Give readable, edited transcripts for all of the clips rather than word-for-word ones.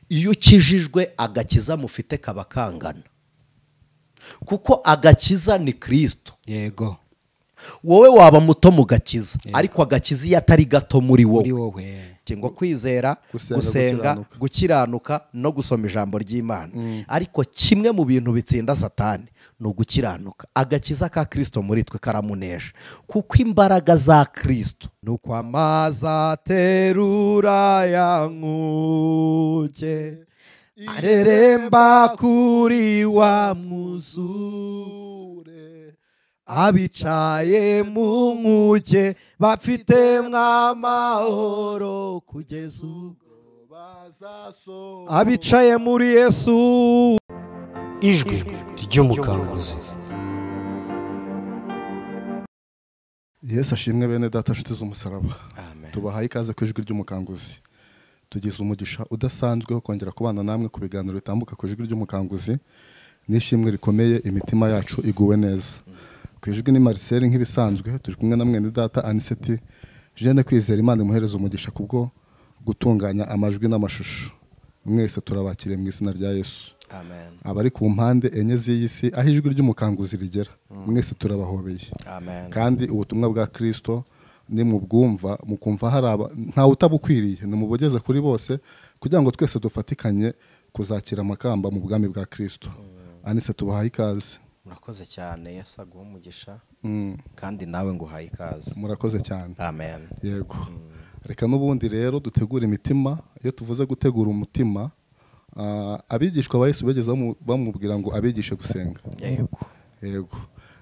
Iyo ukijijwe agakiza mufite kaba kangana, kuko agakiza ni Kristo. Yego. Wowe waba muto mu gakiza, ariko agakiza iyo atari gato muri wowe. Ngo kwizera, gusenga, gukiranuka no gusoma ijambo ry'Imana. Ariko kimwe mu bintu bitsinda Satani ni ugukiranuka. Agakiza ka Kristo muri twe karamunesha, kuko imbaraga za Kristo nuko amazi aterura ya nkuge areremba kuri wa mwuzure, abicaye mu nkuge bafite mwamahoro kugeza ubwo abicaye muri Yesu. Ijwi ry'umukanguzi. Yesu ashimwe bene data nshuti z'umusaraba. Tubahaye ikaze ku ijwi ry'umukanguzi. Tugize umugisha udasanzwe wo kongera kubana namwe ku biganiro bitambuka ku ijwi ry'umukanguzi. Nishimwe rikomeye, imitima yacu iguwe neza. Ku ijwi ni Marcel nk'ibisanzwe, turi kumwe na mwene data Aniseti Jeanne Kwizera. Imana imuhereza umugisha kubwo gutunganya amajwi n'amashusho. Mwese turabakiriye mu izina rya Yesu. Amen. Abari ku mpande enye z'iyi si aho ijwi ry'umukanguzi rigera, mwese turabahobeye. Amen. Kandi ubutumwa bwa Kristo ni mubwumva mukumva hari nta utabukwiriye, ni mubugeze kuri bose kugira ngo twese dufatikanye kuzakira amakamba mu bwami bwa Kristo. Anise, tubahaye ikaze. Murakoze cyane, Yesu aguhe umugisha. Kandi nawe nguhaye ikaze. Murakoze cyane. Amen. Yego. Reka n'ubundi rero dutegure imitima. Iyo tuvuze gutegura umutima, abigishwa ba Yesu bageze bamubwira ngo abigishe gusenga. Yego. Yego.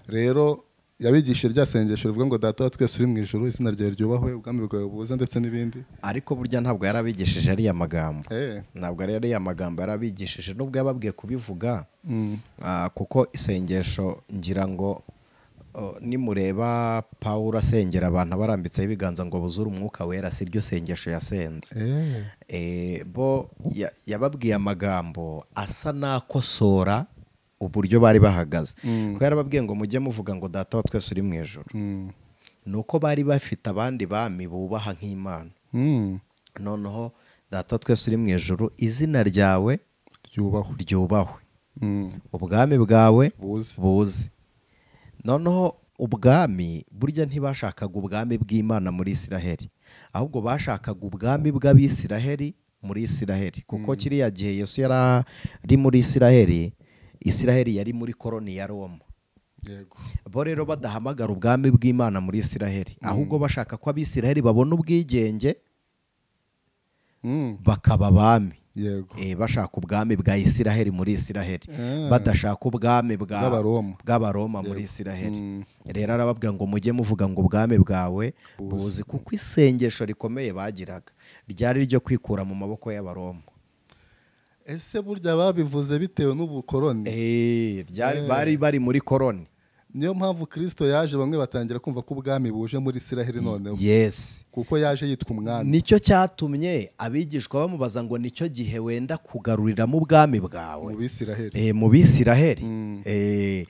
Rero yabigishije rya sengesho rivuga ngo Data wa twese uri mu ijuru, izina ryawe ryubahwe, ubwami bwawe buze, ndetse n'ibindi. Ariko burya ntabwo yarabigishije ariya magambo. Ntabwo ari ariya magambo yarabigishije, nubwo yababwiye kubivuga. Kuko isengesho ngira ngo nimureba Pawulo asengera abantu barambitseho ibiganza ngo buzure umwuka wera, si ryo sengesho yasenze. Bo yababwiye amagambo asa n'akosora uburyo bari bahagaze. Ko yarababwiye ngo mujye muvuga ngo Data wa twese uri mu ijuru. Nuko bari bafite abandi bami bubaha nk'Imana. Noneho Data wa twese uri mu ijuru, izina ryawe ryubahwe, ubwami bwawe buze. Noneho ubwami burya ntibashakaga ubwami bw'Imana muri Isiraheli, ahubwo bashakaga ubwami bw'Abisiraheli muri Isiraheli. Kuko kiriya gihe Yesu yari muri Isiraheli, Isiraheli yari muri koroni ya Roma. Yego. Bo rero badahamagara ubwami bw'Imana muri Isiraheli, ahubwo bashaka ko Abisiraheli babona ubwigenge bakaba abami. Yego. Bashaka ubwami bwa Isiraheli muri Isiraheli, badashaka ubwami bw'Abaroma muri Isiraheli. Rero arababwira ngo mujye muvuga ngo ubwami bwawe buze, kuko isengesho rikomeye bagiraga ryari ryo kwikura mu maboko y'Abaroma. Ese burya babivuze bitewe n'ubukoroni? Byari bari muri koroni. Niyo mpamvu Kristo yaje bamwe batangira kumva ko ubwami buje muri Isiraheli noneho. Yes. Kuko yaje yitwa umwami. Nicyo cyatumye abigishwa bamubaza ngo nicyo gihe wenda kugaruriramo ubwami bwawe mu Bisiraheli. Mu Bisiraheli.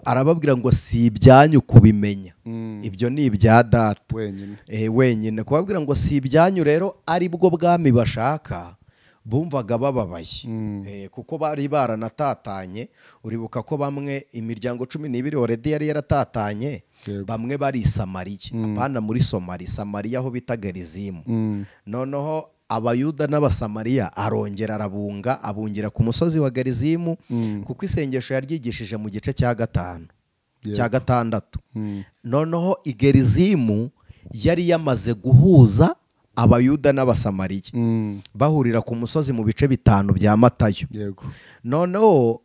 Arababwira ngo si ibyanyu kubimenya. Ibyo ni ibya Data wenyine. Wenyine. Kubabwira ngo si ibyanyu rero ari bwo bwami bashaka, bumvaga bababaye. Kuko bari baranatatanye. Uribuka ko bamwe imiryango 12 already yari yaratatanye, bamwe bari Samariya, apana muri Somali, Samariya aho bita Gerizimu. Noneho Abayuda n'Abasamariya arongera arabunga, abungira ku musozi wa Gerizimu, kuko isengesho yaryigishije mu gice cya 5 cya 6. Noneho Igerizimu yari yamaze guhuza Abayuda n'Abasamariya, bahurira ku musozi mu bice 5 bya Matayo. Yego. Noneho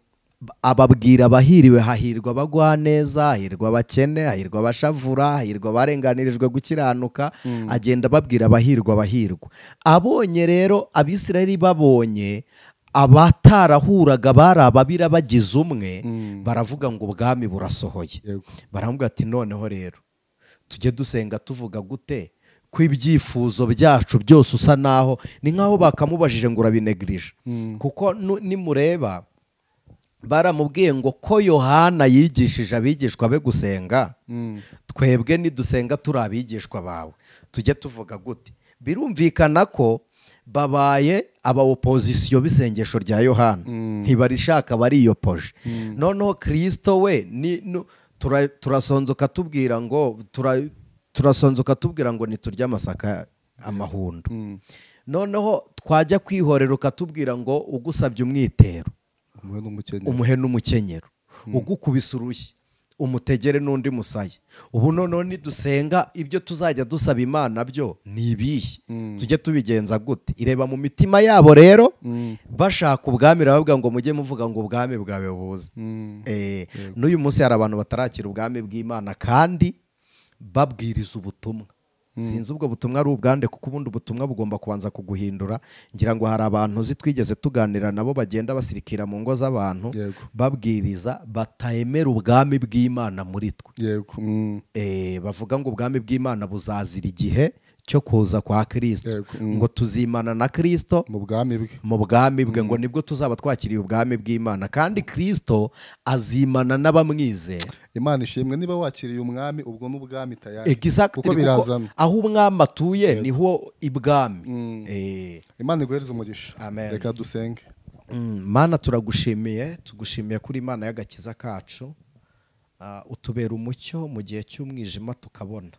ababwira abahiriwe, hahirwa abagwaneza, hahirwa abakene, hahirwa abashavura, hahirwa abarenganirijwe gukiranuka. Agenda ababwira abahirwa abahirwa. Abonye rero Abisirayeli babonye abatarahuraga bari ababira bagize umwe, baravuga ngo ubwami burasohoye. Baramubwira ati noneho rero tujye dusenga tuvuga gute ko ibyifuzo byacu byose usa naho ni nkaho bakamubajije ngo urabinegirije. Kuko nimureba baramubwiye ngo ko Yohana yigishije abigishwa be gusenga, twebwe nidusenga turi abigishwa bawe tujye tuvuga gute? Birumvikana ko Babaye aba opposition b'isengesho rya Yohana, ntibarishaka, bariyopoje. Noneho Kristo we ni turasonzoka tubwira ngo turasonzoka tubwira ngo niturya amasaka amahundo. Noneho twajya kwihorera ukatubwira ngo ugusabye umwitero umuhe n'umukenyero, ugukubisa urushyi umutegere n'undi musaya. Ubu noneho nidusenga ibyo tuzajya dusaba Imana byo ni ibihe? Tujye tubigenza gute? Ireba mu mitima yabo rero, bashaka ubwami, rabavuga ngo mujye muvuga ngo ubwami bwawe buze. N'uyu munsi hari abantu batarakira ubwami bw'Imana kandi babwiriza ubutumwa. Sinzi ubwo butumwa ari ubwande, kuko ubundi ubutumwa bugomba kubanza kuguhindura. Ngira ngo hari abantu zitwigeze tuganira nabo bagenda basirikira mu ngo z'abantu babwiriza batayemera ubwami bw'Imana muri twe. Yego. Bavuga ngo ubwami bw'Imana buzazira igihe cyo kuza kwa Kristo, ngo tuzimana na Kristo mu bwami bwe, mu bwami bwe, ngo nibwo tuzaba twakiriye ubwami bw'Imana, kandi Kristo azimana n'abamwizera. Imana ishimwe, niba wakiriye umwami ubwo n'ubwami tayari. Exactly, kuko birazana aho umwami atuye niho ibwami. Imana iguhereze umugisha. Amen. Reka dusenge. Mana, turagushimiye, tugushimiye kuri Imana y'agakiza kacu. Utubera umucyo mu gihe cy'umwijima tukabona,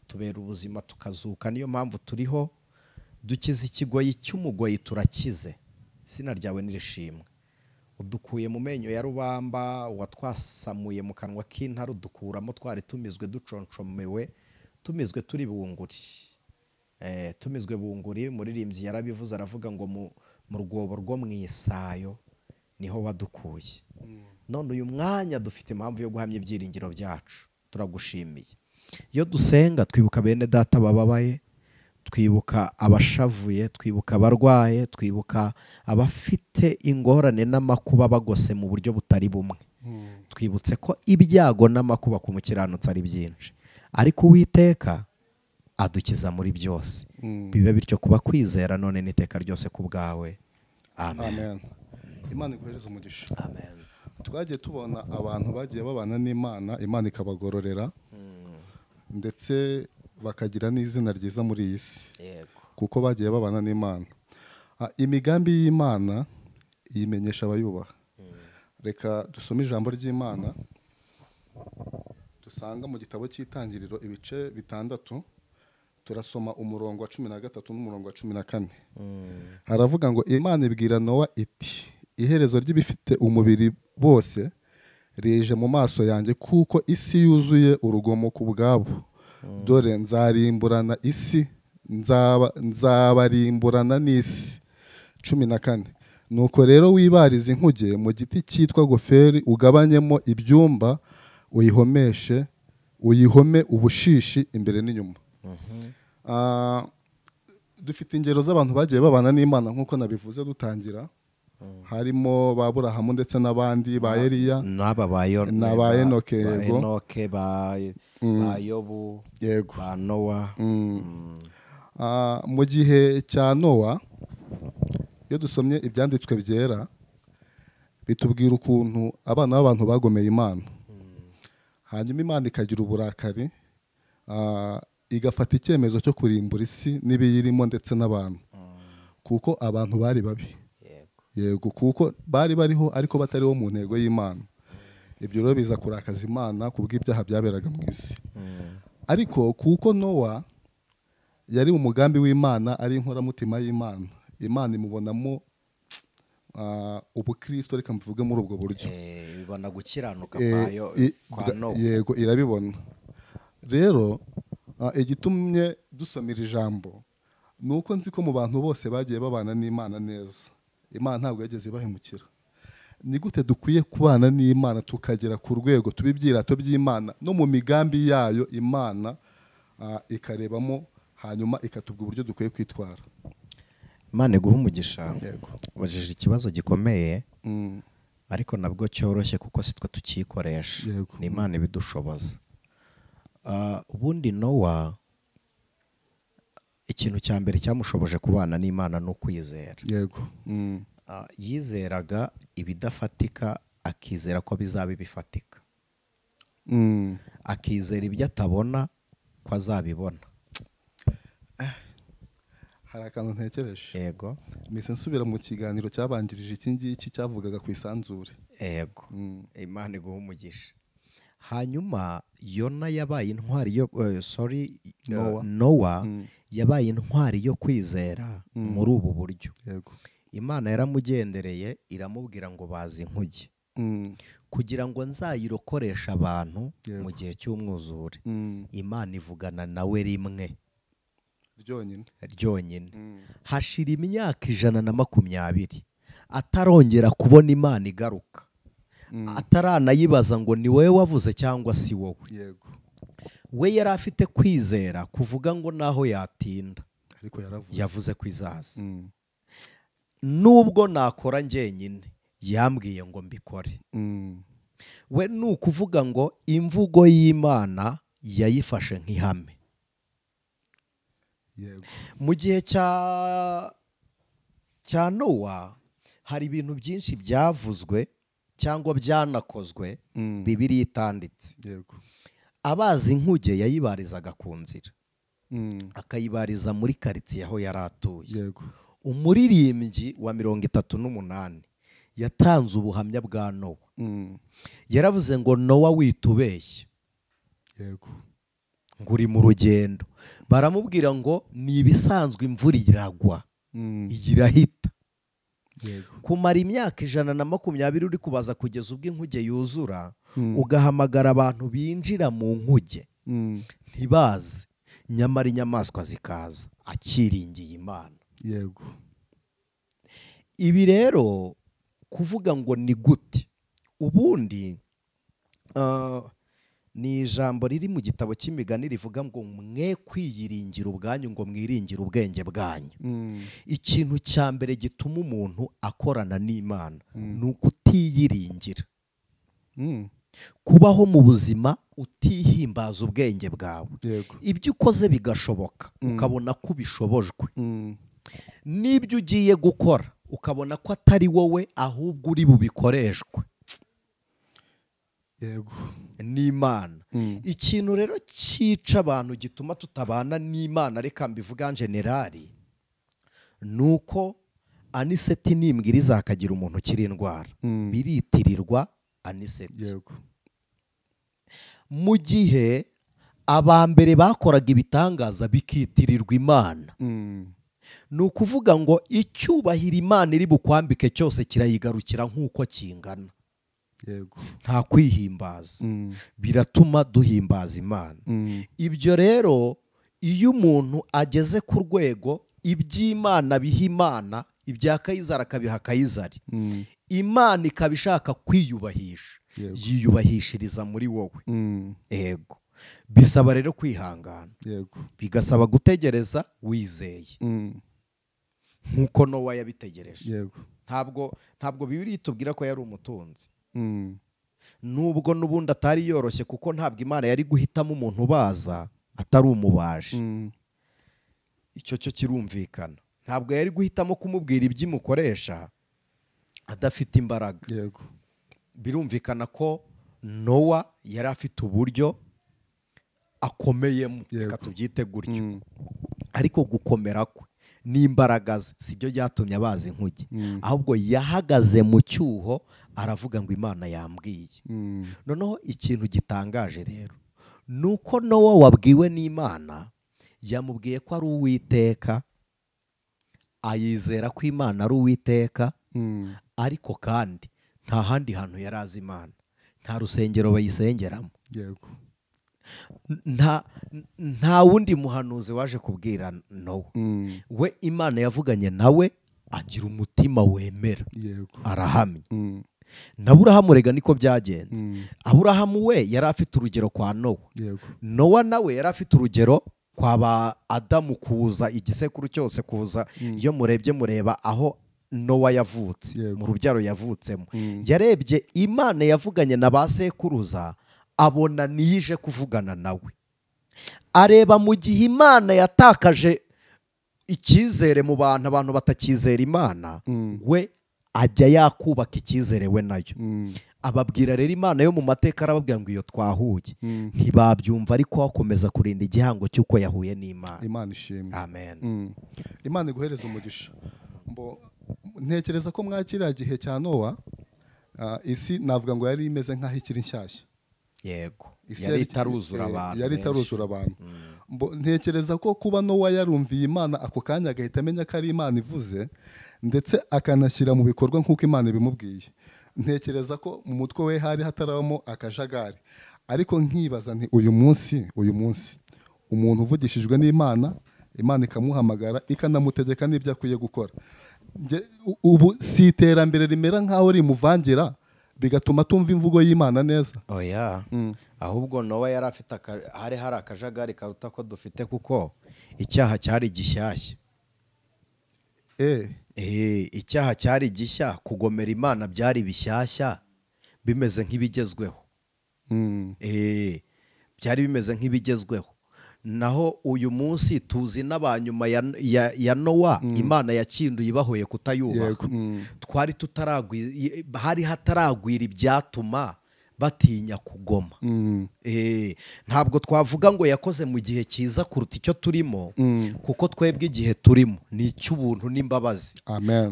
tubera ubuzima tukazuka, niyo mpamvu turiho. Dukize ikigoyi cy'umugoyi turakize, izina ryawe nirishimwe. Udukuye mu menyo ya rubamba, watwasamuye mu kanwa k'intare, udukuramo twari tumizwe duconcomewe, tumizwe turi bunguri. Tumizwe bunguri. Muririmbyi yarabivuze aravuga ngo mu rwobo rwo mu isayo niho wadukuye. None uyu mwanya dufite impamvu yo guhamya ibyiringiro byacu, turagushimiye. Iyo dusenga twibuka bene data bababaye, twibuka abashavuye, twibuka abarwaye, twibuka abafite ingorane n'amakuba bagose mu buryo butari bumwe. Twibutse ko ibyago n'amakuba ku mukiranutsi ari byinshi, ariko Uwiteka adukiza muri byose. Bibe bityo kuba kwizera none n'iteka ryose ku bwawe. Amen. Amen. Imana iguhereze umugisha. Amen. Twagiye tubona abantu bagiye babana n'Imana, Imana ikabagororera, ndetse bakagira n'izina ryiza muri iyi si, kuko bagiye babana n'Imana. Imigambi y'Imana yimenyesha abayubaha. Reka dusome ijambo ry'Imana dusanga mu gitabo cy'Itangiriro ibice 6, turasoma umurongo wa 13 n'umurongo wa 14. Haravuga ngo Imana ibwira Nowa iti iherezo ry'ibifite umubiri bose rije mu maso yanjye, kuko isi yuzuye urugomo ku bwabo. Dore nzarimburana isi, nzabarimburana n'isi. 14. Nuko rero wibarize inkuge mu giti cyitwa goferi, ugabanyemo ibyumba, uyihomeshe, uyihome ubushishi imbere n'inyuma. Dufite ingero z'abantu bagiye babana n'Imana nk'uko nabivuze dutangira. Harimo ba Aburahamu ndetse n'abandi, ba Eliya n'aba ba Enoke, Enoke, ba Yobu, ba Nowa. Mu gihe cya Nowa, iyo dusomye ibyanditswe byera bitubwira ukuntu abana b'abantu bagomeye Imana, hanyuma Imana ikagira uburakari, igafata icyemezo cyo kurimbura isi n'ibiyirimo ndetse n'abantu, kuko abantu bari babi. Yego, kuko bari bariho ariko batariho mu ntego y'Imana. Ibyo rero biza kurakaza Imana kubw'ibyaha byaberaga mu isi. Ariko kuko Nowa yari umugambi w'Imana, ari inkoramutima y'Imana, Imana imubonamo ubukristo, reka mvuge muri ubwo buryo, ibona gukiranuka kwa Nowa. Yego, irabibona. Rero igitumye dusomira ijambo nuko nzi ko mu bantu bose bagiye babana n'Imana neza, Imana ntabwo yageze ibahemukira. Ni gute dukwiye kubana n'Imana tukagera ku rwego tuba ibyirato by'Imana no mu migambi yayo Imana ikarebamo, hanyuma ikatubwira uburyo dukwiye kwitwara? Imana iguhe umugisha. Ubajije ikibazo gikomeye, ariko nabwo cyoroshye kuko si twe tukikoresha, ni Imana ibidushoboza. Ubundi Nowa, ikintu cya mbere cyamushoboje kubana n'Imana no kwizera. Yego. Yizeraga ibidafatika, akizera ko bizaba bifatika. Akizera ibyo atabona ko azabibona. Hari akantu ntekereje. Yego. Mise nsubira mu kiganiro cyabanjirije iki ngiki cyavugaga ku isanzure. Yego. Imana iguhe umugisha. Hanyuma Yona yabaye intwari yo Nowa yabaye intwari yo kwizera muri ubu buryo. Yego. Imana yaramugendereye iramubwira ngo bazi inkuge kugira ngo nzayirokoresha abantu mu gihe cy'umwuzure. Imana ivugana nawe rimwe ryonyine. Hashira imyaka 120 atarongera kubona Imana igaruka, ataranayibaza ngo ni wowe wavuze cyangwa si wowe. Yego. We yari afite kwizera kuvuga ngo naho yatinda ariko yaravuze, yavuze ko izaza. Nubwo nakora njyenyine yambwiye ngo mbikore. We ni ukuvuga ngo imvugo y'Imana yayifashe nk'ihame. Yego. Mu gihe cya Nowa hari ibintu byinshi byavuzwe cyangwa byanakozwe Bibiliya itanditse. Yego. Abazi inkuge yayibarizaga ku nzira, akayibariza muri karitsiye aho yari atuye. Yego. Umuririmbyi wa 38 yatanze ubuhamya bwa Nowa. Yaravuze ngo Nowa witubeshye. Yego. Ngo uri mu rugendo. Baramubwira ngo ni ibisanzwe imvura iragwa, irahita. Yego. Kumara imyaka 120 uri kubaza kugeza ubwo inkuge yuzura, ugahamagara abantu binjira mu nkuge ntibaze, nyamara inyamaswa zikaza, akiringiye Imana. Yego. Ibi rero kuvuga ngo ni gute, ubundi ni ijambo riri mu gitabo cy'imigani rivuga ngo mwe kwiyiringira ubwanyu ngo mwiringire ubwenge bwanyu. Ikintu cya mbere gituma umuntu akorana n'Imana ni ukutiyiringira. Kubaho mu buzima utihimbaza ubwenge bwawe. Ibyo ukoze bigashoboka ukabona ko ubishobojwe. N'ibyo ugiye gukora ukabona ko atari wowe ahubwo uri bubikoreshwe. Yego. N'Imana. Ikintu rero cyica abantu gituma tutabana n'Imana, reka mbivuga generali, nuko Aniseti nimbwiriza akagira umuntu ukiri indwara biritirirwa Aniseti. Yego. Mu gihe abambere bakoraga ibitangaza bikitirirwa Imana, ni ukuvuga ngo icyubahiro Imana iri bukwambike cyose kirayigarukira nk'uko kingana. Yego. Nta kwihimbaza. Biratuma duhimbaza Imana. Ibyo rero iyo umuntu ageze ku rwego iby'Imana biha Imana, ibya Kayizari akabiha Kayizari, Imana ikaba ishaka kwiyubahisha, yiyubahishiriza muri wowe. Yego. Bisaba rero kwihangana. Yego. Bigasaba gutegereza wizeye. Nkuko Nowa yabitegereje. Yego. Ntabwo Bibiliya itubwira ko yari umutunzi. Nubwo nubundi atari yoroshye, kuko ntabwo Imana yari guhitamo umuntu ubaza atari umubaji. Icyo cyo kirumvikana. Ntabwo yari guhitamo kumubwira ibyimukoresha adafite imbaraga. Yego. Birumvikana ko Nowa yari afite uburyo akomeyemo, reka tubyite gutyo. Ariko gukomera kwe n'imbaraga ze sibyo byatumye abaza inkuge, ahubwo yahagaze mu cyuho aravuga ngo Imana yambwiye. Noneho ikintu gitangaje rero nuko Nowa wabwiwe n'Imana yamubwiye ko ari Uwiteka, ayizera ko Imana ari Uwiteka, ariko kandi nta handi hantu yari azi Imana, nta rusengero bayisengeramo. Yego. Nta wundi muhanuzi waje kubwira Nowa. We Imana yavuganye nawe agira umutima wemera. Yego. Arahamya. Na Aburahamu rega niko byagenze. Aburahamu we yari afite urugero kwa Nowa. Yego. Nowa nawe yari afite urugero kwa ba Adamu, kuza igisekuru cyose kuza. Iyo murebye mureba aho Nowa yavutse, mu rubyaro yavutsemo, yarebye Imana yavuganye na ba sekuruza, abona niyije kuvugana nawe. Areba mu gihe Imana yatakaje icyizere mu bantu, abantu batakizera Imana, we ajya yakubaka icyizere we nayo. Ababwira rero Imana yo mu mateka, arababwira ngo iyo twahuye. Ntibabyumva, ariko akomeza kurinda igihango cy'uko yahuye n'Imana. Imana ishimwe. Amen. Imana iguhereza umugisha. Ntekereza ko mwakira gihe cya Nowa, isi navuga ngo yari imeze nk'aho ikiri nshyashya. Yego, yari itaruzura abantu. Yari itaruzura abantu. Ntekereza ko kuba Nowa yarumviye Imana ako kanya agahita amenya ko ari Imana ivuze, ndetse akanashyira mu bikorwa nk'uko Imana ibimubwiye. Ntekereza ko mu mutwe we hari hatarabamo akajagari. Ariko nkibaza nti uyu munsi umuntu uvugishijwe n'Imana, Imana ikamuhamagara ikanamutegeka n'ibyo akwiye gukora. Ubu si iterambere rimera nkaho rimuvangira bigatuma tumva imvugo y'Imana neza? Oya, ahubwo Nowa yari afite hari akajagari karuta ko dufite, kuko icyaha cyari gishyashya. Icyaha cyari gishya, kugomera Imana byari bishyashya, bimeze nk'ibigezweho. Byari bimeze nk'ibigezweho. Naho uyu munsi tuzi n'abanyuma ya Nowa, Imana yakinduye ibahoye kutayubaha. Twari tutaragwira, hari hataragwira ibyatuma batinya kugoma. Ntabwo twavuga ngo yakoze mu gihe cyiza kuruta icyo turimo, kuko twebwe igihe turimo ni icy'ubuntu n'imbabazi.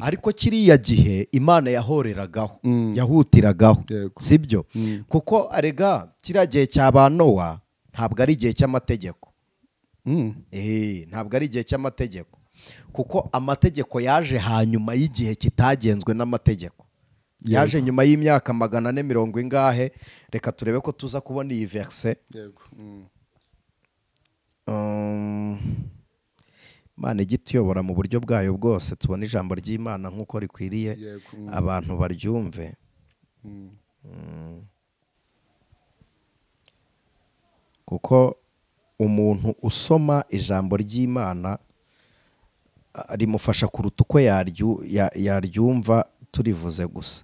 Ariko kiriya gihe Imana yahoreragaho, yahutiragaho, sibyo? Kuko arega kiriya gihe cya ba Nowa ntabwo ari igihe cy'amategeko. Ntabwo ari igihe cy'amategeko, kuko amategeko yaje hanyuma y'igihe kitagenzwe n'amategeko. Yaje nyuma y'imyaka 440 ingahe. Reka turebe ko tuza kubona iyi verse. Yego. Imana igituyobora mu buryo bwayo bwose, tubona ijambo ry'Imana nk'uko rikwiriye, abantu baryumve. Kuko umuntu usoma ijambo ry'Imana rimufasha kuruta uko yaryumva turivuze gusa.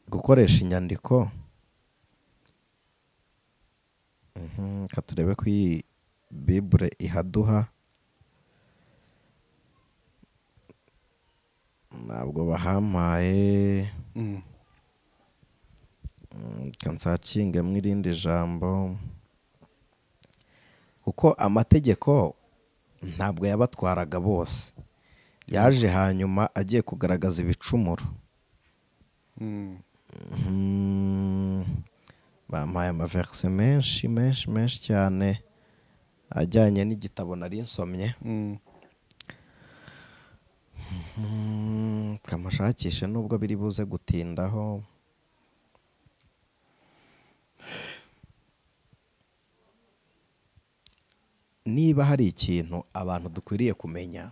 Gukoresha inyandiko, katurebe ko iyi Bible ihaduha. Ntabwo bahampaye. Kansakinge mwirindi jambo, kuko amategeko ntabwo yabatwaraga bose. Yaje hanyuma agiye kugaragaza ibicumuro. Bampaye amaverse menshi menshi menshi cyane ajyanye n'igitabo nari nsomye. Kamashakishe nubwo biri buze gutindaho. Niba hari ikintu abantu dukwiriye kumenya,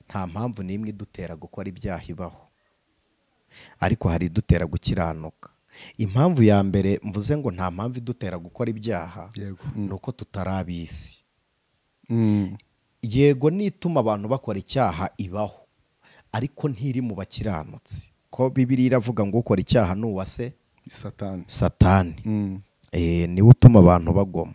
nta mpamvu n'imwe idutera gukora ibyaha ibaho, ariko hari idutera gukiranuka. Impamvu ya mbere mvuze ngo nta mpamvu idutera gukora ibyaha, ni uko tutarabisi. Yego, nituma abantu bakora icyaha ibaho, ariko ntiri mu bakiranutsi. Ko Bibiliya iravuga ngo ukora icyaha ni uwa se Satani. Niwe utuma abantu bagoma.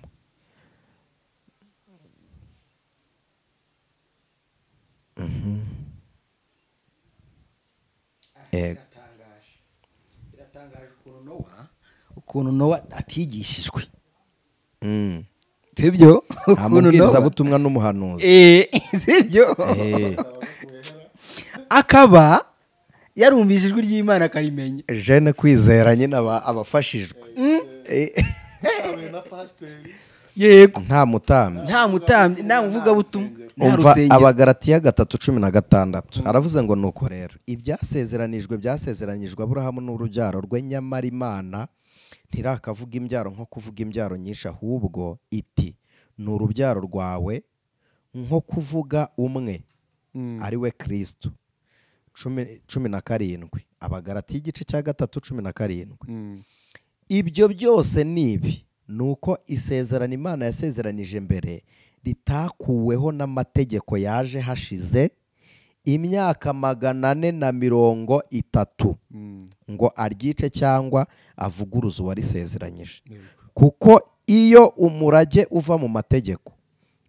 Biratangaje ukuntu Nowa atigishijwe. Sibyo? Nta mubwirizabutumwa n'umuhanuzi. Sibyo? Akaba yarumvise ijwi ry'Imana akarimenya. Jene Kwizera nyine abafashijwe. Yego, nta mutambyi, nta muvugabutumwa. Umva Abagalatiya 3:16 aravuze ngo nuko rero ibyasezeranijwe byasezeranijwe Aburahamu n'urubyaro rwe, nyamara Imana ntirakavuga imbyaro nko kuvuga imbyaro nyinshi, ahubwo iti ni urubyaro rwawe nko kuvuga umwe ari we Kristo. 17 Abagalatiya igice cya 3:17. Ibyo byose nibi nuko isezerano Imana yasezeranije mbere ritakuweho n'amategeko yaje hashize imyaka 430 ngo aryice cyangwa avuguruze uwarisezeranyije. Kuko iyo umurage uva mu mategeko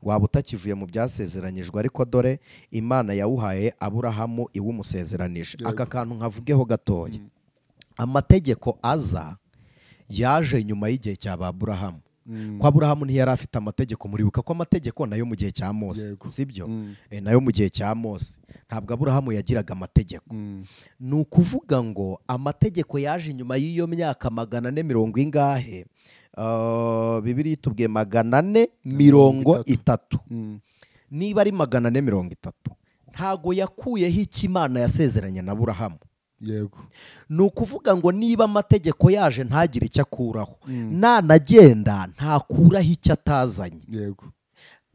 waba utakivuye mu byasezeranyijwe, ariko dore Imana yawuhaye Aburahamu iwumusezeranije. Aka kantu nkavugeho gatoya. Amategeko aza yaje nyuma y'igihe cya Aburahamu. Ko Aburahamu ntiyari afite amategeko, muribuka ko amategeko nayo mu gihe cya Mose, sibyo? Nayo mu gihe cya Mose ntabwo Aburahamu yagiraga amategeko. Ni ukuvuga ngo amategeko yaje nyuma y'iyo myaka 400 ingahe, Bibiliya itubwiye 430. Niba ari 430, ntago yakuyeho icyo Imana yasezeranye na Aburahamu. Yego. Ni ukuvuga ngo niba amategeko yaje ntagire icyo akuraho, nanagenda ntakuraho icyo atazanye. Yego.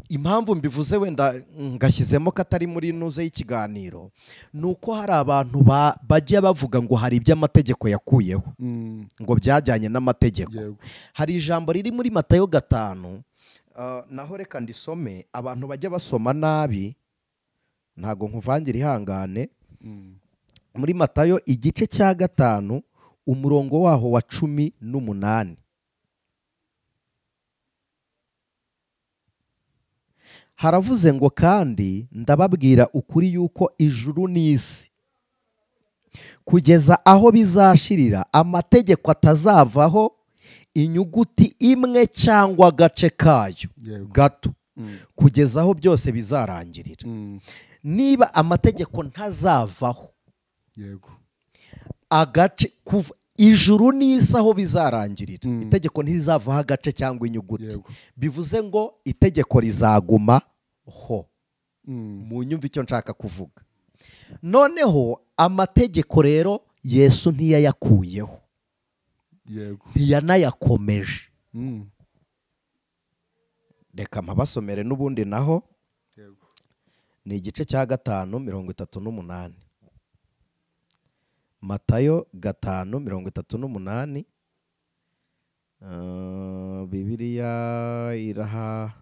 Impamvu mbivuze wenda ngashyizemo katari muri nuze y'ikiganiro, ni uko hari abantu bajya bavuga ngo hari ibyo amategeko yakuyeho, ngo byajyanye n'amategeko. Hari ijambo riri muri Matayo 5, naho reka ndisome, abantu bajya basoma nabi, ntago nkuvangira, ihangane. Muri Matayo igice cya 5 umurongo waho wa 18. Haravuze ngo kandi ndababwira ukuri yuko ijuru n'isi kugeza aho bizashirira amategeko atazavaho inyuguti imwe cyangwa agace kayo gato, kugeza aho byose bizarangirira. Niba amategeko ntazavaho, yego, agace kuva ijuru n'isi aho bizarangirira, itegeko ntirizavaho agace cyangwa inyuguti, bivuze ngo itegeko rizaguma ho. Mu nyumva icyo nshaka kuvuga. Noneho amategeko rero Yesu ntiyayakuyeho, yego, ntiyanayakomeje. Reka mpabasomere n'ubundi naho, yego, ni igice cya 5 38. Matayo 5 38. Bibiliya iraha.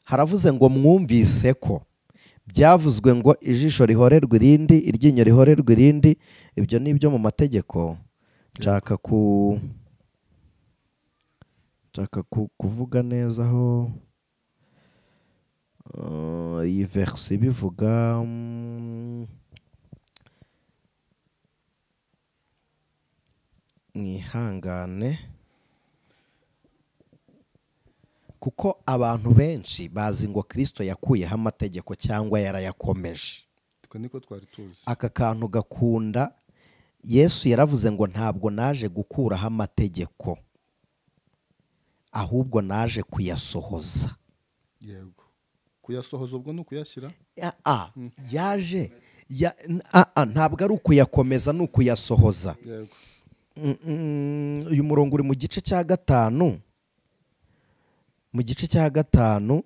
Haravuze ngo mwumvise ko byavuzwe ngo ijisho rihorerwa irindi, iryinyo rihorerwa irindi. Ibyo ni ibyo mu mategeko. Nshaka kuvuga neza aho iyi verse bivuga. Mwihangane, kuko abantu benshi bazi ngo Kristo yakuyeho amategeko cyangwa yarayakomeje. Niko twari tuzi. Aka kantu gakunda. Yesu yaravuze ngo ntabwo naje gukuraho amategeko, ahubwo naje kuyasohoza. Yego. Kuyasohoza ubwo no kuyashyira? Yaje ntabwo ari ukuyakomeza, ni ukuyasohoza. Yego. Uyu murongo uri mu gice cya 5, mu gice cya 5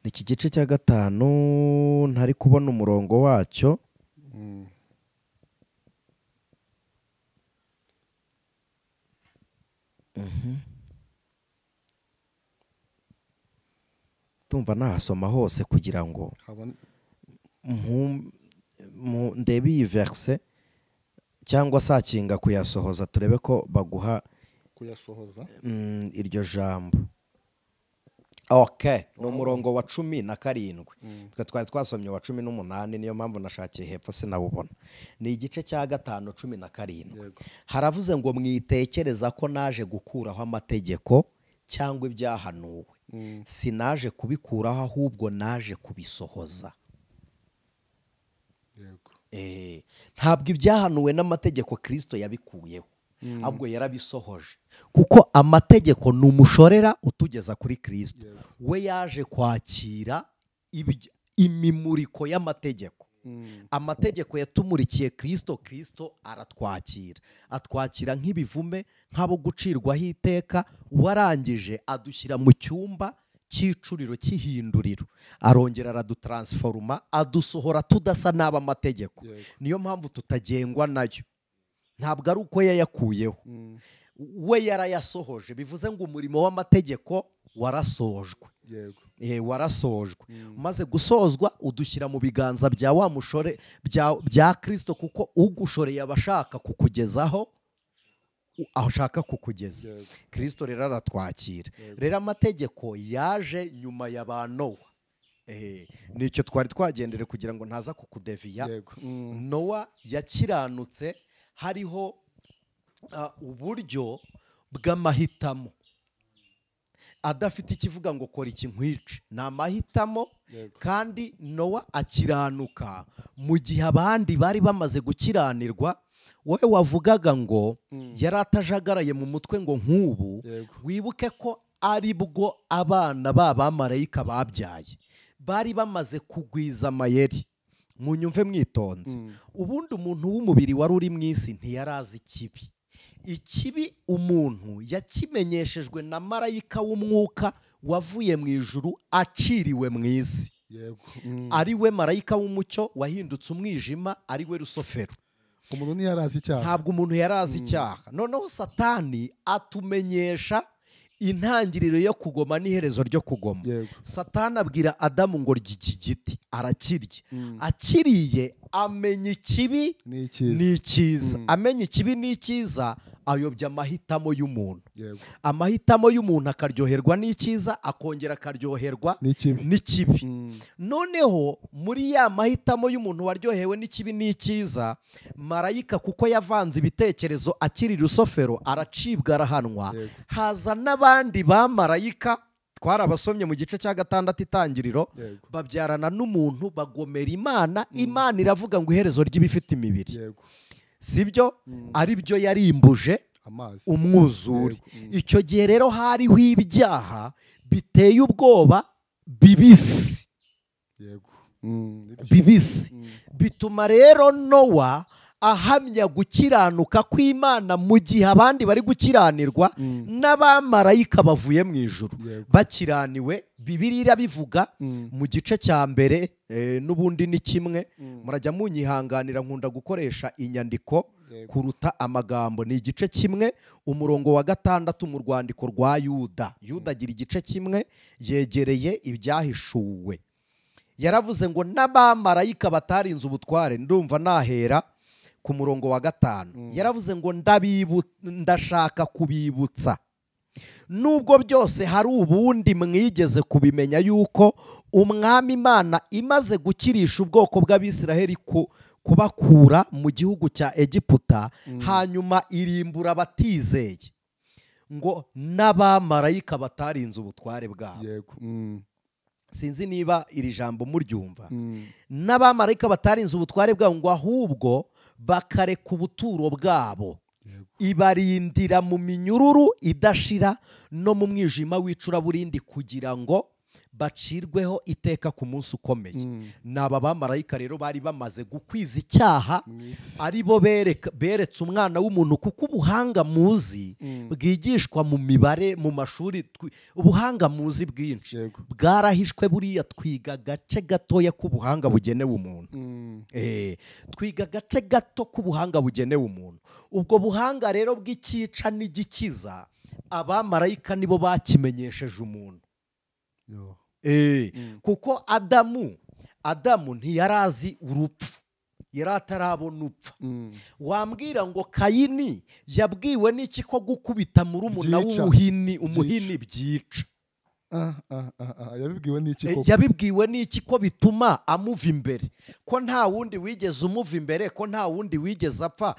iki gice cya 5 ntari kubona umurongo wacyo. Tumva nahasoma hose kugira ngo ndebe iyi verse cyangwa sakinga kuyasohoza, turebe ko baguha kuyasohoza iryo jambo. Okay, ni umurongo wa 17. Twe twari twasomye wa 18, niyo mpamvu nashakiye hepfo sinawubona. Ni igice cya 5 17. Haravuze ngo mwitekereza ko naje gukuraho amategeko cyangwa ibyahanuwe. Sinaje kubikuraho ahubwo naje kubisohoza. Yego. Ntabwo ibyahanuwe n'amategeko Kristo yabikuyeho, ahubwo yarabisohoje. Kuko amategeko ni umushorera utugeza kuri Kristo. We yaje kwakira imimuriko y'amategeko. Amategeko yatumurikiye Kristo, Kristo aratwakira. Atwakira nk'ibivume, nk'abo gucirwaho iteka, warangije adushyira mu cyumba cy'icuriro cy'ihinduriro. Arongera aradutransforma, adusohora tudasa n'aba amategeko. Niyo mpamvu tutagengwa nayo. Ntabwo ari uko yayakuyeho, we yarayasohoje. Bivuze ngo umurimo w'amategeko warasojwe. Yego. Warasojwe. Umaze gusozwa udushyira mu biganza bya wa mushore bya Kristo, kuko ugushoreye abashaka kukugezaho aho ashaka kukugeza. Kristo rero aratwakira. Rero amategeko yaje nyuma ya ba Nowa. Nicyo twari twagendere kugira ngo ntaza kukudeviya. Nowa yakiranutse hariho uburyo bw'amahitamo, adafite ikivuga ngo kora iki nkwice, ni amahitamo. Kandi Nowa akiranuka mu gihe abandi bari bamaze gukiranirwa. Wowe wavugaga ngo yari atajagaraye mu mutwe ngo nk'ubu, wibuke ko ari bwo abana b'abamarayika babyaye bari bamaze kugwiza amayeri. Munyumve mwitonze. Ubundi umuntu w'umubiri wari uri mu isi ntiyarazi ikibi. Ikibi umuntu yakimenyeshejwe na marayika w'umwuka wavuye mu ijuru aciriwe mu isi, ari we marayika w'umucyo wahindutse umwijima, ari we Rusofero. Umuntu ntiyarazi icyaha. Ntabwo umuntu yarazi icyaha. Noneho Satani atumenyesha intangiriro yo kugoma n'iherezo ryo kugoma. Satani abwira Adamu ngo rya iki giti, arakirya. Akiriye amenya ikibi n'icyiza. Amenya ikibi n'icyiza, ayobya amahitamo y'umuntu. Amahitamo y'umuntu akaryoherwa n'icyiza, akongera akaryoherwa n'ikibi. Noneho muri ya mahitamo y'umuntu waryohewe n'ikibi n'icyiza, marayika kuko yavanze ibitekerezo akiri Rusofero aracibwa arahanwa. Haza n'abandi ba marayika twarabasomye mu gice cya 6 itangiriro, babyarana n'umuntu bagomera Imana. Imana iravuga ngo iherezo ry'ibifite imibiri, sibyo ari byo yarimbuje umwuzure. Icyo gihe rero hariho ibyaha biteye ubwoba bibisi. Bibisi bituma rero Nowa ahamya gukiranuka kw'Imana mu gihe abandi bari gukiranirwa n'abamarayika bavuye mu ijuru bakiraniwe. Bibiliya irabivuga mu gice cya mbere, n'ubundi ni kimwe. Murajya munyihanganira, nkunda gukoresha inyandiko kuruta amagambo. Ni igice kimwe umurongo wa 6 mu rwandiko rwa Yuda. Yuda agira igice kimwe yegereye ibyahishuwe. Yaravuze ngo n'abamarayika batarinze ubutware. Ndumva nahera ku murongo wa 5. Yaravuze ngo ndashaka kubibutsa, nubwo byose hari ubundi mwigeze kubimenya, yuko umwami Imana imaze gukirisha ubwoko bw'Abisiraheli kubakura mu gihugu cya Egiputa, hanyuma irimbura abatizeye, ngo n'abamarayika batarinze ubutware bwabo. Sinzi niba iri jambo muryumva. N'abamarayika batarinze ubutware bwabo, ngo ahubwo bakareka ubuturo bwabo, ibarindira mu minyururu idashira no mu mwijima w'icuraburindi, kugira ngo bacirweho iteka ku munsi ukomeye. N'aba bamarayika rero bari bamaze gukwiza icyaha, ari bo beretse umwana w'umuntu, kuko ubuhanga muzi bwigishwa mu mibare mu mashuri, ubuhanga muzi bwinshi bwarahishwe. Buriya twiga agace gatoya k'ubuhanga bugenewe umuntu. Twiga agace gato k'ubuhanga bugenewe umuntu. Ubwo buhanga rero bw'ikica n'igikiza, abamarayika nibo bakimenyesheje umuntu. Kuko Adamu ntiyarazi urupfu, yari atarabona upfa. Wambwira ngo Kayini yabwiwe n'iki ko gukubita murumuna w'ubuhini umuhini byica? Yabibwiwe n'iki koko? Yabibwiwe n'iki ko bituma amuva imbere, ko nta wundi wigeze umuva imbere, ko nta wundi wigeze apfa?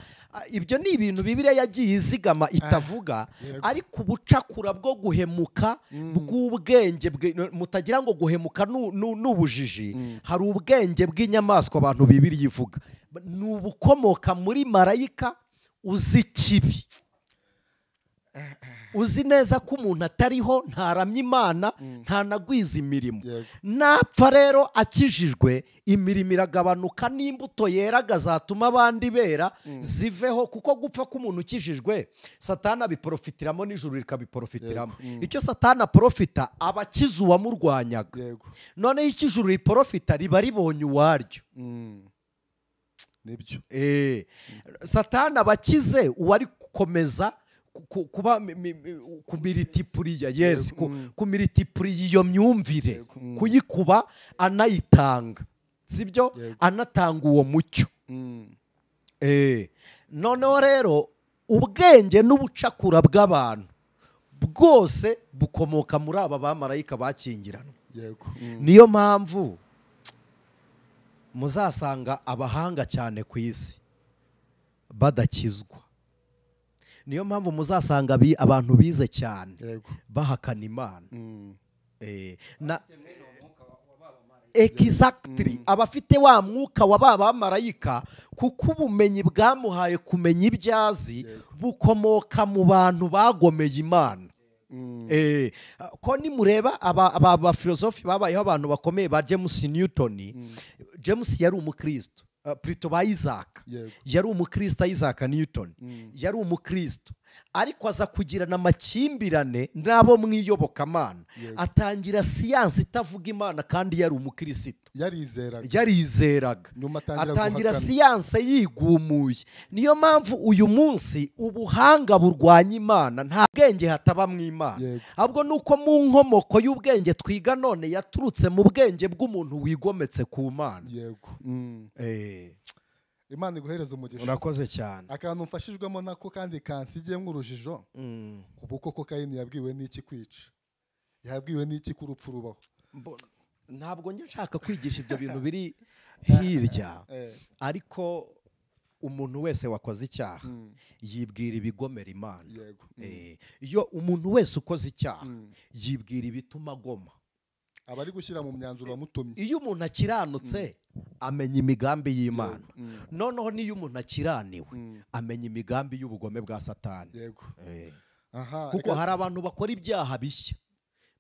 Ibyo ni ibintu Bibiliya yagiye izigama itavuga, ariko ubucakura bwo guhemuka bw'ubwenge, mutagira ngo guhemuka n'ubujiji. Hari ubwenge bw'inyamaswa abantu Bibiliya ivuga, ni ubukomoka muri marayika uzi ikibi, uzi neza ko umuntu atariho, ntaramya Imana, ntanagwiza imirimo. Napfa rero akijijwe, imirimo iragabanuka, n'imbuto yeraga zatuma abandi bera ziveho, kuko gupfa k'umuntu ukijijwe Satani abiprofitiramo n'ijuru rikabiprofitiramo. Icyo Satani aprofita aba akiza uwamurwanyaga, noneho icyo ijuru riprofita riba ribonye uwaryo. Satani aba akize uwari gukomeza Kuba kumiritipuriya, yes, kumiritipuriya iyo myumvire, kuyikuba anayitanga, sibyo? Anatanga uwo mucyo. Noneho rero ubwenge n'ubucakura bw'abantu bwose bukomoka muri aba bamarayika bakingiranwa. Niyo mpamvu muzasanga abahanga cyane ku isi badakizwa. Niyo mpamvu muzasanga abantu bize cyane bahakana Imana. Na exactly abafite wa mwuka wa bamarayika, kuko ubumenyi bwamuhaye kumenya ibyazi bukomoka mu bantu bagomeye Imana. Ko nimureba aba filosofi babayeho abantu bakomeye ba James Newton. James yari umukristo, plutôt ba Isaac yari umukristo, Isaac Newton yari umukristo, ariko aza kugirana amakimbirane n'abo mwiyobokamana, atangira siyansi itavuga Imana kandi yari umukristo, yarizeraga, atangira siyansi yigumuye. Niyo mpamvu uyu munsi ubuhanga burwanya Imana, nta bwenge hataba mu Imana, ahubwo nuko mu nkomoko y'ubwenge twiga none yaturutse mu bwenge bw'umuntu wigometse ku Mana. Yego. Imana iguhereza umugisha. Urakoze cyane. Akantu mfashijwemo nako kandi kansigiye nk'urujijo. Ubu koko Kayini yabwiwe n'iki kwica? Yabwiwe n'iki ko urupfu rubaho? Ntabwo njye nshaka kwigisha ibyo bintu biri hirya, ariko umuntu wese wakoze icyaha yibwira ibigomera Imana. Iyo umuntu wese ukoze icyaha yibwira ibituma agoma, abari gushyira mu myanzuro wamutumye. Iyo umuntu akiranutse amenya imigambi y'Imana. Noneho niyo umuntu akiraniwe amenya imigambi y'ubugome bwa Satani. Yego. Kuko hari abantu bakora ibyaha bishya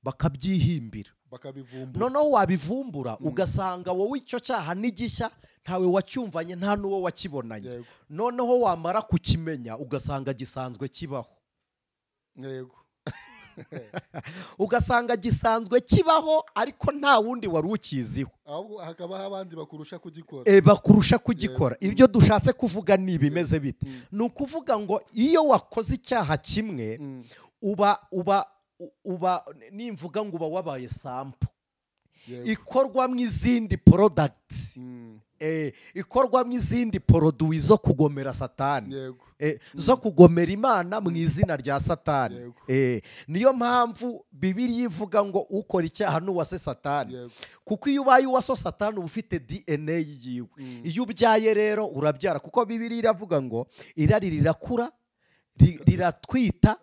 bakabyihimbira, bakabivumbura. Noneho wabivumbura ugasanga wowe icyo cyaha n'igishya ntawe wacyumvanye, nta n'uwo wakibonanye. Noneho wamara kukimenya ugasanga gisanzwe kibaho. Yego. Ugasanga gisanzwe kibaho ariko nta wundi wari ukiziho, ahubwo hakaba abandi bakurusha kugikora. Bakurusha kugikora. Ibyo dushatse kuvuga ni bimeze bite? Ni ukuvuga ngo iyo wakoze icyaha kimwe uba uba uba nimvuga ngo uba wabaye sample ikorwamo izindi product, ikorwamo izindi produit zo kugomera Satani, zo kugomera Imana mu izina rya Satani. Niyo mpamvu Bibiliya ivuga ngo ukora icyaha n'uwase Satani, kuko iyo ubaye uwaso Satani uba ufite DNA yiwe. Iyo ubyaye rero urabyara, kuko Bibiliya iravuga ngo irari rirakura riratwita,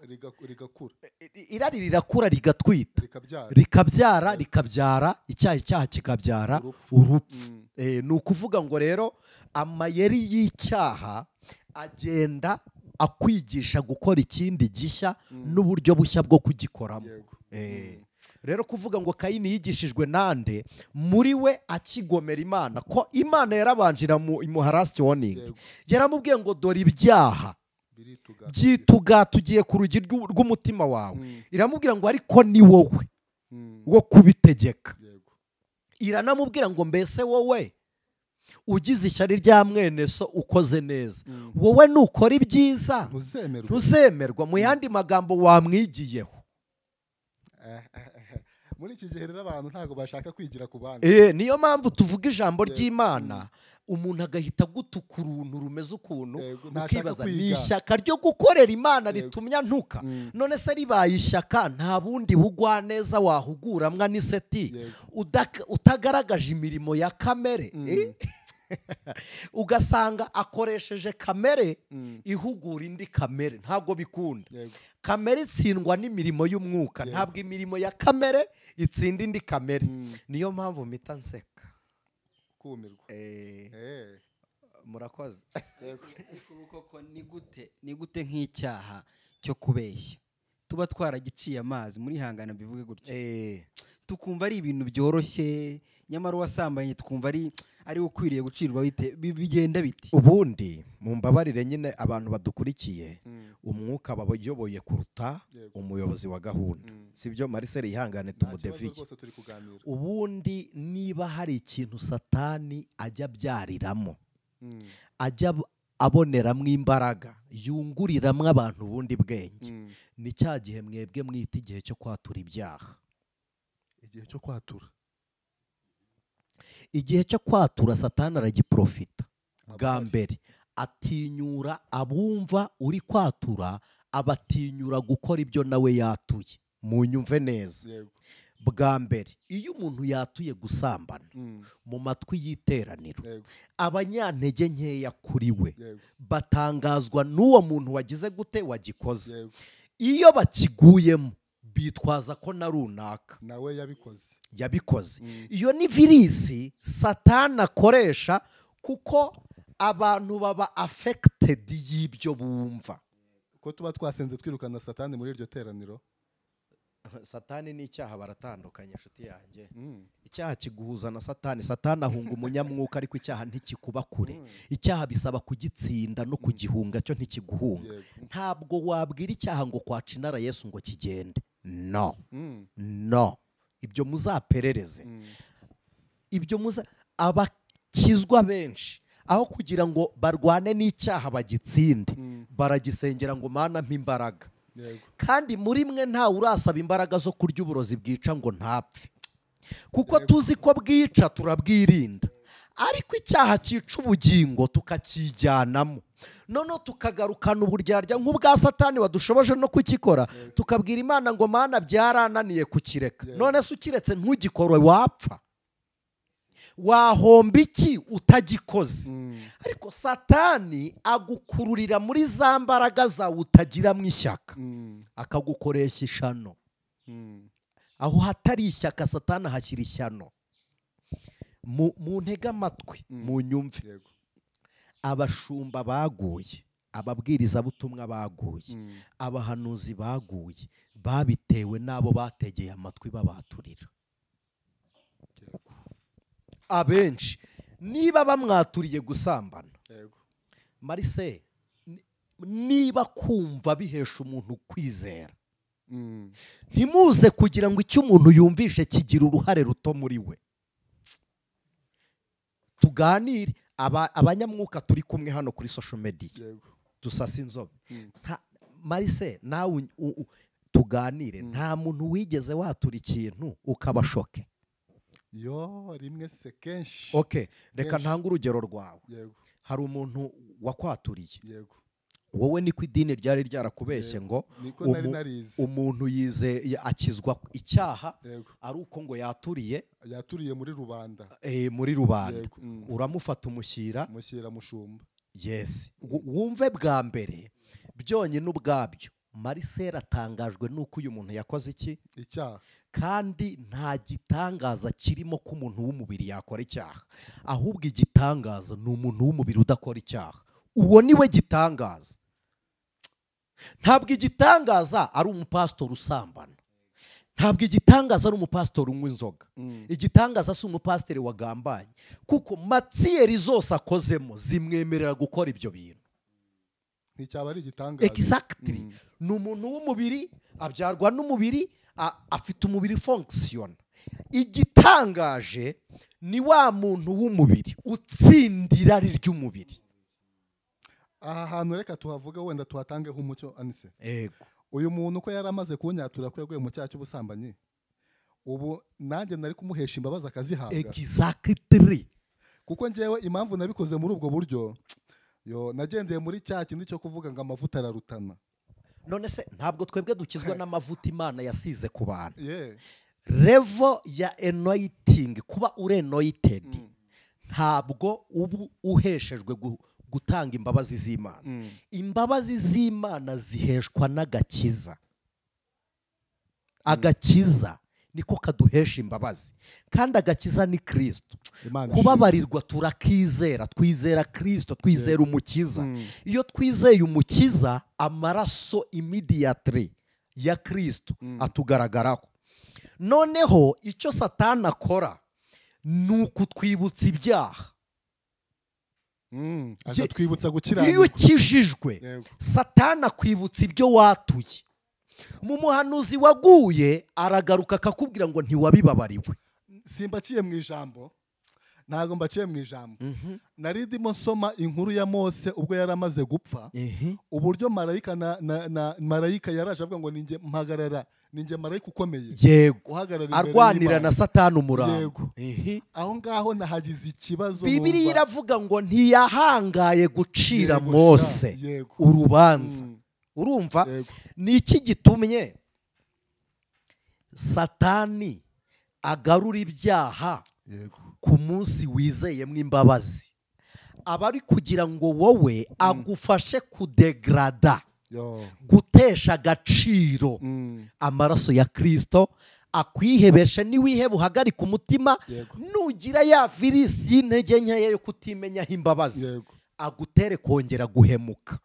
irari rirakura rigatwita, rikabyara, rikabyara icyaha, icyaha kikabyara urupfu. Ni ukuvuga ngo rero amayeri y'icyaha agenda akwigisha gukora ikindi gishya n'uburyo bushya bwo kugikoramo. Rero kuvuga ngo Kayini yigishijwe nande, muri we akigomera Imana, ko Imana yarabanjira imuha last warning, yaramubwiye ngo dore ibyaha byituga tugiye ku rugi rw'umutima wawe. Iramubwira ngo ariko ni wowe wo kubitegeka. Iranamubwira ngo mbese wowe ugize ishyari rya mwene so ukoze neza, wowe nukora ibyiza ntuzemerwa. Mu yandi magambo wamwigiyeho. Muri iki gihe rero abantu ntago bashaka kwigira ku bandi. Niyo mpamvu tuvuga ijambo ry'Imana, umuntu agahita gutuka uruntu rumeze ukuntu, ukibaza ni ishyaka ryo gukorera Imana ritumya ntuka. None se ribaye ishyaka nta bundi bugwaneza wahuguramwa n'iseti utagaragaje imirimo ya kamere. Ugasanga akoresheje kamere ihugura indi kamere, ntabwo bikunda. Kamere itsindwa n'imirimo y'umwuka, ntabwo imirimo ya kamere itsinda indi kamere. Niyo mpamvu mpita nseka kumirwa. Murakoze. Koko ni gute nk'icyaha cyo kubeshya tuba twaragiciye amazi muri hangana bivuge gutyo, tukumva ari ibintu byoroshye, nyamara uwasambanye tukumva ari ukwiriye gucirwa bigenda biti. Ubundi mumbabarire nyine abantu badukurikiye, umwuka babayoboye kuruta umuyobozi wa gahunda, sibyo? Marcel yihangane tumudeviye. Ubundi niba hari ikintu Satani ajya abyariramo, ajya aboneramo imbaraga yunguriramwo abantu ubundi bwenge ni cya gihe mwebwe mwita igihe cyo kwatura ibyaha. Igihe cyo kwatura, igihe cyo kwatura Satani aragiprofita. Bwa mbere atinyura abumva uri kwatura, abatinyura gukora ibyo nawe yatuye. Munyumve neza. Bwa mbere iyo umuntu yatuye gusambana mu matwi y'iteraniro, abanyantege nkeya kuri we batangazwa n'uwo muntu wagize gute wagikoze. Iyo bakiguyemo bitwaza ko na runaka nawe yabikoze. Iyo ni virisi Satani akoresha, kuko abantu baba affected y'ibyo bumva. Ko tuba twasenze twirukana Satani muri iryo teraniro. Satani n'icyaha baratandukanye inshuti yanjye. Icyaha kiguhuza na Satani. Satani ahunga umunyamwuka, ariko icyaha ntikikuba kure. Icyaha bisaba kugitsinda no kugihunga, cyo ntikiguhunga. Ntabwo wabwira icyaha ngo kwaca inara Yesu ngo kigende. No. No. Ibyo muzaperereze. Ibyo muza abakizwa benshi aho kugira ngo barwane n'icyaha bagitsinde, baragisengera ngo Mana mpa imbaraga. Kandi muri mwe nta urasaba imbaraga zo kurya uburozi bwica ngo ntapfe, kuko tuzi ko bwica turabwirinda, ariko icyaha cyica ubugingo tukakijyanamo. Noneho tukagarukana uburyarya nk'ubwa Satani wadushoboje no kukikora, tukabwira Imana ngo Mana byarananiye kukireka. None se ukiretse ntugikore wapfa, wahomba iki utagikoze? Ariko Satani agukururira muri za mbaraga zawe utagiramo ishyaka, akagukoresha ishano. Aho hatari ishyaka Satani ahashyira ishyano. Mu ntege amatwi mu nyumve. Abashumba baguye, ababwirizabutumwa baguye, abahanuzi baguye, babitewe n'abo bategeye amatwi babaturira. Abenshi niba bamwaturiye gusambana, Marise, niba kumva bihesha umuntu kwizera, ntimuze kugira ngo icyo umuntu yumvishe kigira uruhare ruto muri we. Tuganire abanyamwuka turi kumwe hano kuri social media, dusasa inzobe. Marise, nawe tuganire, nta muntu wigeze watura ikintu ukabashoke. Yo rimwe se kenshi. Okay, reka ntanga urugero rwawe. Hari umuntu wakwaturiye. Yego. Wowe niko idini ryari ryarakubeshye ngo umuntu yize akizwa icyaha ari uko ngo yaturiye muri rubanda. Muri rubanda. Uramufata umushyira mushumba. Yes. Wumve bwa mbere byonyine ubwabyo Marcel atangajwe nuko uyu muntu yakoze iki? Icyaha. Kandi nta gitangaza kirimo ko umuntu w'umubiri yakora icyaha, ahubwo igitangaza ni umuntu w'umubiri udakora icyaha. Uwo niwe gitangaza. Ntabwo igitangaza ari umupastori usambana, ntabwo igitangaza ari umupastori unywa inzoga, igitangaza si umupasiteri wagambanye, kuko matiyeri zose akozemo zimwemerera gukora ibyo bintu. Nticyaba ari igitangaza. Exactly. Ni umuntu w'umubiri, abyarwa n'umubiri, afite umubiri fonction. Igitangaje ni wa muntu w'umubiri utsindira irari ry'umubiri. Aha hantu reka tuhavuga wenda tuhatangeho umucyo Anise. Yego. Uyu muntu ko yaramaze kunyatura ko yaguye mu cyaha cy'ubusambanyi, ubu nanjye nari kumuhesha imbabazi akazihabwa. Exactly. Kuko njyewe impamvu nabikoze muri ubwo buryo, yo nagendeye muri cya kindi cyo kuvuga ngo amavuta ararutana. None se ntabwo twebwe dukizwa n'amavuta Imana yasize ku bantu. Level ya anointing, kuba uri anointed, ntabwo ubu uheshejwe gutanga imbabazi z'Imana. Imbabazi z'Imana ziheshwa n'agakiza. Agakiza niko kaduhesha imbabazi, kandi agakiza ni Kristo. Kubabarirwa turakizera, twizera Kristo, twizera umukiza. Iyo twizeye umukiza, amaraso immediately ya Kristo atugaragaraho. Noneho icyo Satani akora ni ukutwibutsa ibyaha. Akatwibutsa gukiranuka. Iyo ukijijwe, Satani akwibutsa ibyo watuye. Mu muhanuzi waguye aragaruka akakubwira ngo ntiwabibabariwe. Simbaciye mu ijambo, Ntabwo mbaciye mu ijambo. Nari ndimo nsoma inkuru ya Mose ubwo yari amaze gupfa, uburyo marayika na marayika yaraje avuga ngo ninjye mpagarara, ninjye marayika ukomeye. Yego. Arwanira na Satani umurambo. Yego. Aho ngaho nahagize ikibazo. Bibiliya iravuga ngo ntiyahangaye gucira Mose urubanza. Urumva ni iki gitumye Satani agarura ibyaha ku munsi wizeyemo imbabazi? Abari kugira ngo wowe agufashe kudegrada, gutesha agaciro amaraso ya Kristo, akwihebeshe. Niwiheba uhagarika umutima, nugira ya virisi y'intege nkeya yo kutimenyaho imbabazi, agutere kongera guhemuka.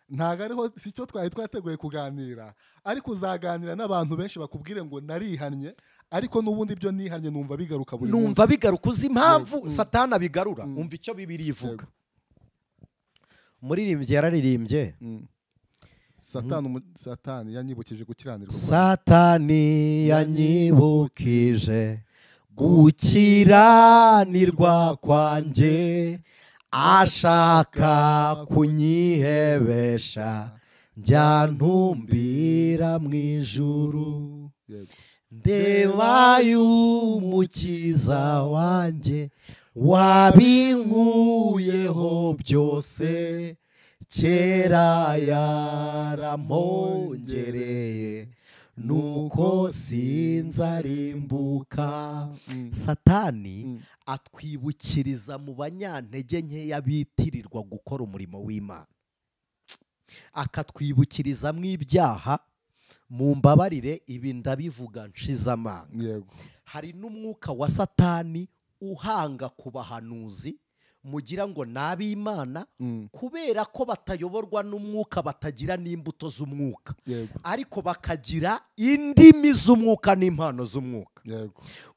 Ntago ariho si cyo twari twateguye kuganira, ariko uzaganira n'abantu benshi bakubwire ngo narihannye, ariko n'ubundi ibyo nihannye numva bigaruka buri munsi. Numva bigaruka. Uzi impamvu Satani abigarura? Umva icyo Bibiliya ivuga. Umuririmbyi yararirimbye, Satani yanyibukije gukiranirwa. Satani yanyibukije gukiranirwa kwanjye, ashaka kunyihebesha njya ntumbira mu ijuru. Ndeba y'umukiza wanjye wabinkuyeho byose, kera yarampongereye nuko sinzarimbuka. Satani atwibukiriza mu banyantege nkeya bitirirwa gukora umurimo w'Imana, akatwibukiriza mu ibyaha. Mumbabarire ibi ndabivuga nshize amanga. Yego. Hari n'umwuka wa Satani uhanga ku bahanuzi mugira ngo n'ab'Imana, kubera ko batayoborwa n'umwuka, batagira n'imbuto z'umwuka, ariko bakagira indimi z'umwuka n'impano z'umwuka.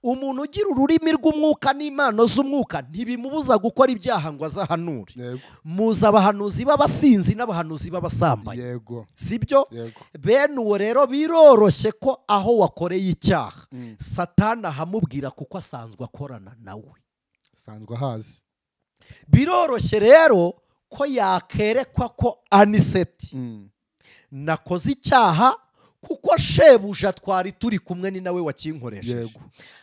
Umuntu ugira ururimi rw'umwuka n'impano z'umwuka ntibimubuza gukora ibyaha ngo azahanure. Muza abahanuzi b'abasinzi n'abahanuzi b'abasambanyi. Sibyo? Bene uwo rero biroroshye ko aho wakoreye icyaha Satani ahamubwira, kuko asanzwe akorana nawe, asanzwe ahazi. Biroroshye rero ko yakerekwa ko Aniseti nakoze icyaha, kuko shebuja twari turi kumwe ni nawe wakinkoresheje.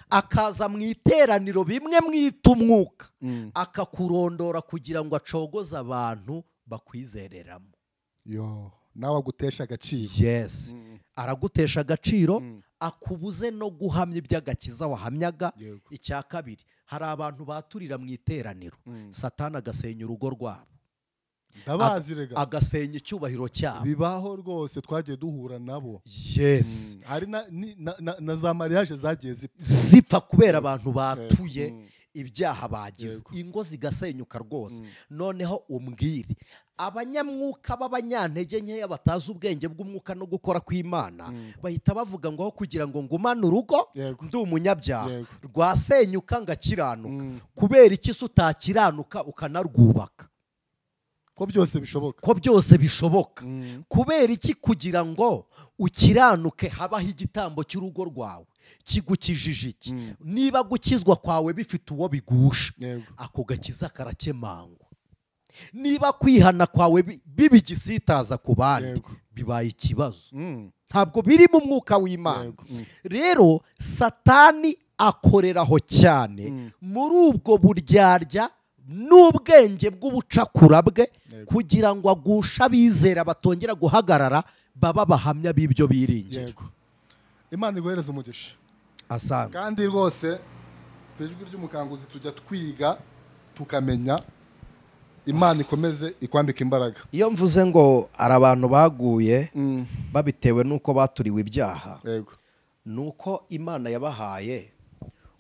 Akaza mu iteraniro bimwe mwita umwuka, akakurondora kugira ngo acogoze abantu bakwizereramo. Yo, nawe agutesha agaciro. Yes. Aragutesha agaciro, akubuze no guhamya iby'agakiza wahamyaga. Icya kabiri, hari abantu baturira mu iteraniro, Satani agasenya urugo rwabo, agasenya icyubahiro cyabo. Bibaho rwose, twagiye duhura nabo. Yes. Hari na za mariage zagiye zipfa kubera abantu batuye ibyaha bagize, ingo zigasenyuka rwose. Noneho umbwire, abanyamwuka b'abanyantege nkeya batazi ubwenge bw'umwuka no gukora kw'Imana, bahita bavuga ngo aho kugira ngo ngumane urugo ndi umunyabyaha, rwasenyuka ngakiranuka. Kubera iki se utakiranuka ukanarwubaka? Ko byose bishoboka. Ko byose bishoboka. Kubera iki kugira ngo ukiranuke habaho igitambo cy'urugo rwawe kigukijije iki? Niba gukizwa kwawe bifite uwo bigusha, ako gakiza karakemangwa. Niba kwihana kwawe bibigisitaza ku bandi, bibaye ikibazo. Ntabwo biri mu mwuka w'Imana. Rero Satani akoreraho cyane muri ubwo buryarya n'ubwenge bw'ubucakura bwe, kugira ngo agushe abizera batongera guhagarara baba bahamya b'ibyo biringira. Imana iguhereze umugisha. Asante. Kandi rwose ku ijwi ry'umukanguzi tujya twiga tukamenya. Imana ikomeze ikwambika imbaraga. Iyo mvuze ngo ari abantu baguye babitewe nuko baturiwe ibyaha, nuko Imana yabahaye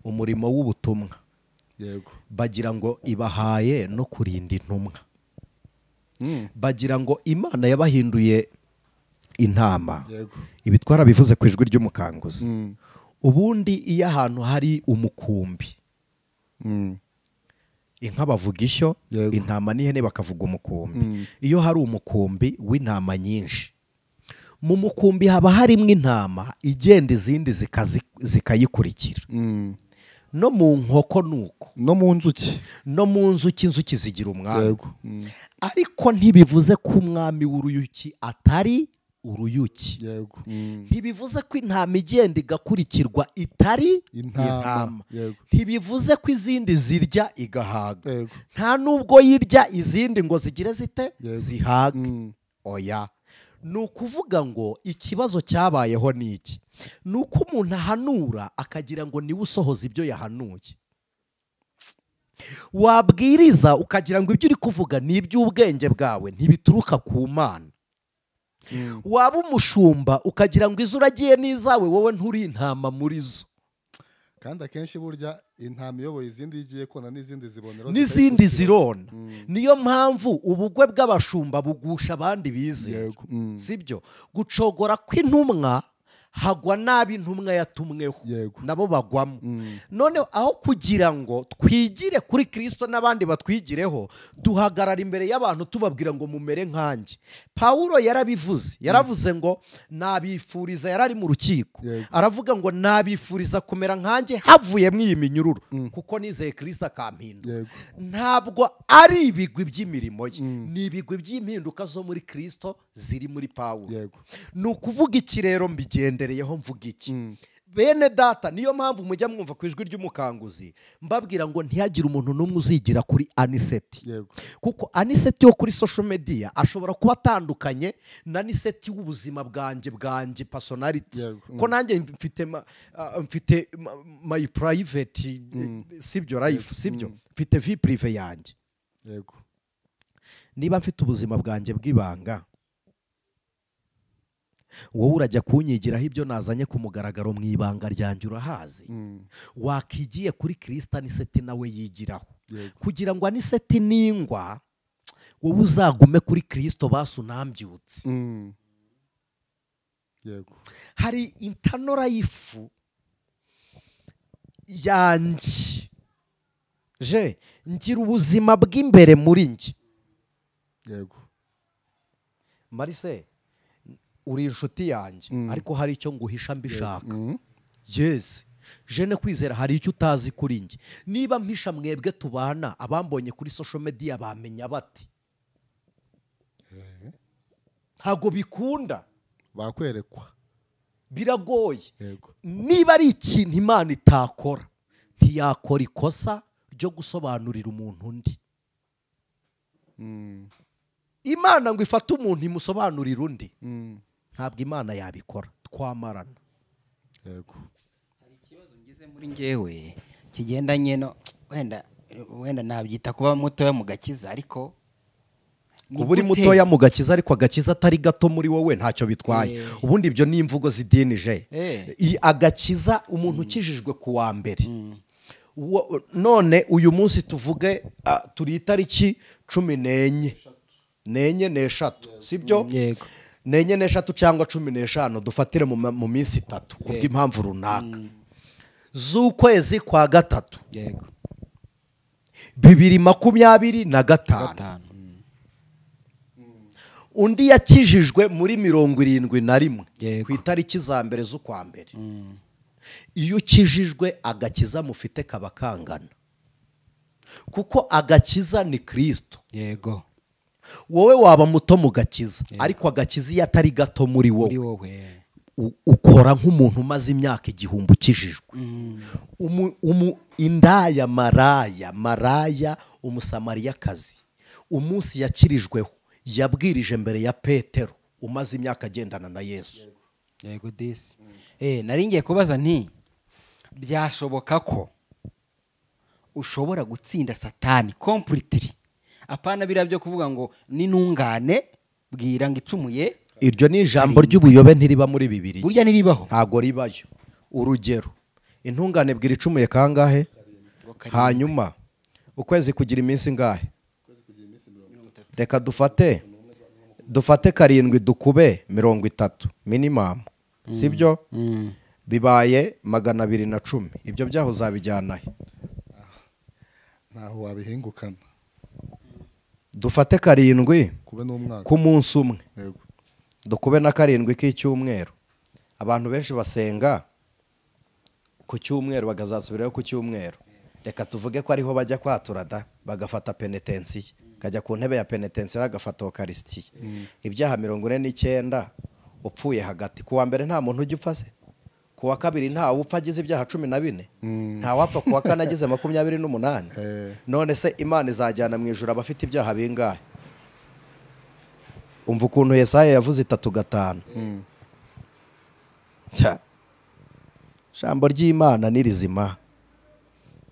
umurimo w'ubutumwa. Yego. Bagira ngo ibahaye no kurinda intumwa. Bagira ngo Imana yabahinduye intama. Ibi twarabivuze ku ijwi ry'umukanguzi. Ubundi iyo ahantu hari umukumbi, inka bavuga ishyo, intama n'ihene bakavuga umukumbi. Iyo hari umukumbi w'intama nyinshi, mu mukumbi haba harimo intama igenda izindi zikayikurikira. No mu nkoko nuko, no mu nzuki, no mu nzuki, inzuki zigira umwami. Ariko ntibivuze ko umwami w'uruyuki atari uruyuki. Ntibivuze ko intama igenda igakurikirwa itari intama. Ntibivuze ko izindi zirya igahaga. Nta nubwo yirya izindi ngo zigire zite zihaga. Oya. Ni ukuvuga ngo ikibazo cyabayeho ni iki? Ni uko umuntu ahanura akagira ngo niwe usohoza ibyo yahanuye. Wabwiriza ukagira ngo ibyo uri kuvuga ni iby'ubwenge bwawe, ntibituruka ku Mana. Waba umushumba ukagira ngo izo uragiye n'izawe, wowe nturi intama muri zo. Kandi akenshi burya intama iyoboye izindi igiye kona n'izindi zibonera, n'izindi zirona. Niyo mpamvu ubugwe bw'abashumba bugusha abandi bizeye. Sibyo? Gucogora kw'intumwa hagwa nabi intumwa yatumweho, nabo bagwamo. None aho kugira ngo twigire kuri Kristo n'abandi batwigireho, duhagarara imbere y'abantu tubabwira ngo mumere nkanjye. Paulo yarabivuze, yaravuze ngo nabifuriza, yarari mu rukiko aravuga ngo nabifuriza kumera nkanjye havuye mu iyi minyururu, kuko nizeye Kristo akampindura. Ntabwo ari ibigwi by'imirimo ye, ni ibigwi by'impinduka zo muri Kristo ziri muri Paulo. Ni ukuvuga iki rero mbigende yeho mvuga iki? Bene data, niyo mpamvu mujya mwumva ku ijwi ry'umukanguzi mbabwira ngo ntihagire umuntu n'umwe uzigira kuri Aniseti. Kuko Aniseti yo kuri social media ashobora kuba atandukanye na Aniseti w'ubuzima bwanjye personality. Ko nanjye mfite my private, sibyo life, sibyo mfite vie privée yanjye. Niba mfite ubuzima bwanjye bw'ibanga, wowe urajya kunyigiraho ibyo nazanye ku mugaragaro mu ibanga ryanjye urahazi. Wakigiye kuri Kristo Aniseti nawe yigiraho, kugira ngo Aniseti ningwa wowe uzagume kuri Kristo basunambyutse. Hari intanora y'ifu yanjye, je ngira ubuzima bw'imbere muri njye. Marise, uri inshuti yanjye, ariko hari icyo nguhisha mbishaka. Yes, jene kwizera hari icyo utazi kuri njye. Niba mpisha mwebwe tubana, abambonye kuri social media bamenya bati ntago bikunda, bakwerekwa, biragoye. Niba ari ikintu Imana itakora, ntiyakora ikosa ryo gusobanurira umuntu undi. Imana ngo ifate umuntu imusobanurira undi, ntabwo Imana yabikora, twamarana. Yego. Hari ikibazo ngize muri njyewe kigendanye no wenda nabyita kuba mutoya mu gakiza, ariko kuba uri mutoya mu gakiza ariko agakiza atari gato muri wowe ntacyo bitwaye. Ubundi ibyo ni imvugo zidinije. Agakiza umuntu ukijijwe ku wa mbere. None uyu munsi tuvuge turi itariki 14 nenye n'eshatu, sibyo? Nenye n'eshatu cyangwa 15 dufatire mu minsi 3 kubw'impamvu runaka z'ukwezi kwa gatatu. Yego. 2025. Undi yakijijwe muri 71 ku itariki za mbere z'ukwa mbere. Iyo ukijijwe agakiza mufite kaba kangana, kuko agakiza ni Kristo. Yego. Wowe waba muto mu gakiza, ariko agakiza iyo atari gato muri wowe, ukora nk'umuntu umaze imyaka 1000 ukijijwe. Indaya maraya umusamariyakazi, umunsi yakirijweho yabwirije mbere ya Petero umaze imyaka agendana na Yesu. Yego disi. Nari ngiye kubaza nti byashoboka ko ushobora gutsinda Satani completely? Apana biriya byo kuvuga ngo n'intungane bwira ngo icumuye. Iryo ni ijambo ry'ubuyobe, ntiriba muri Bibiliya. Burya niribaho, ntago ribayo. Urugero, intungane bwira icumuye kangahe? Hanyuma ukwezi kugira iminsi ngahe? Reka dufate 7 dukube 30 minimum, sibyo? Bibaye 210. Ibyo byaho uzabijyana he? Ntaho wabihingukana. Dufate 7 ku munsi umwe, dukube na 7 k'icyumweru. Abantu benshi basenga Ku cyumweru bakazasubirayo ku cyumweru. Reka tuvuge ko ariho bajya kwatura da, bagafata penetensiya, kajya ku ntebe ya penetensiya agafata Eucharistia. Ibyaha 49 upfuye hagati. Ku wa mbere nta muntu ujya upfa se? Ku wa kabiri nta upfa agize ibyaha 14, nta wapfa ku wa kane agize 28. None se Imana izajyana mu ijuru abafite ibyaha bingahe? Umva ukuntu Yesaya yavuze 3:5. Jambo ry'Imana ni rizima.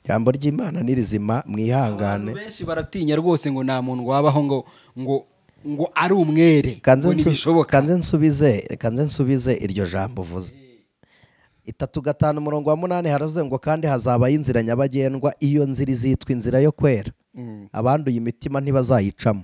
Jambo ry'Imana ni rizima, mwihangane. Abantu benshi baratinya rwose ngo nta muntu wabaho ngo ngo ngo ari umwere. Kanze nsubize iryo jambo uvuze. 3:5 umurongo wa 8 haravuze ngo kandi hazaba inzira nyabagendwa, iyo nzira izitwa inzira yo kwera. Abanduye imitima ntibazayicamo,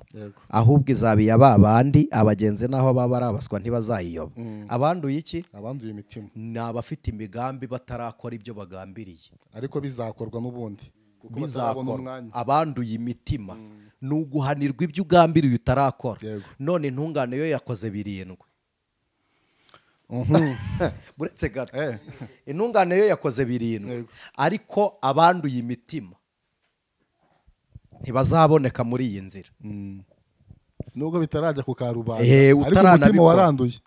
ahubwo izaba iya babandi abagenzi naho baba arabaswa ntibazayiyoba. Abanduye iki? Abanduye imitima ni abafite imigambi batarakora ibyo bagambiriye, ariko bizakorwa n'ubundi kuko batarabona umwanya. Abanduye imitima ni uguhanirwa ibyo ugambiriye utarakora. None intungane yo yakoze 7. Buretse gato, intungane yo yakoze 7, ariko abanduye imitima ntibazaboneka muri iyi nzira. Nubwo bitarajya ku karubanda, ariko umutima waranduye.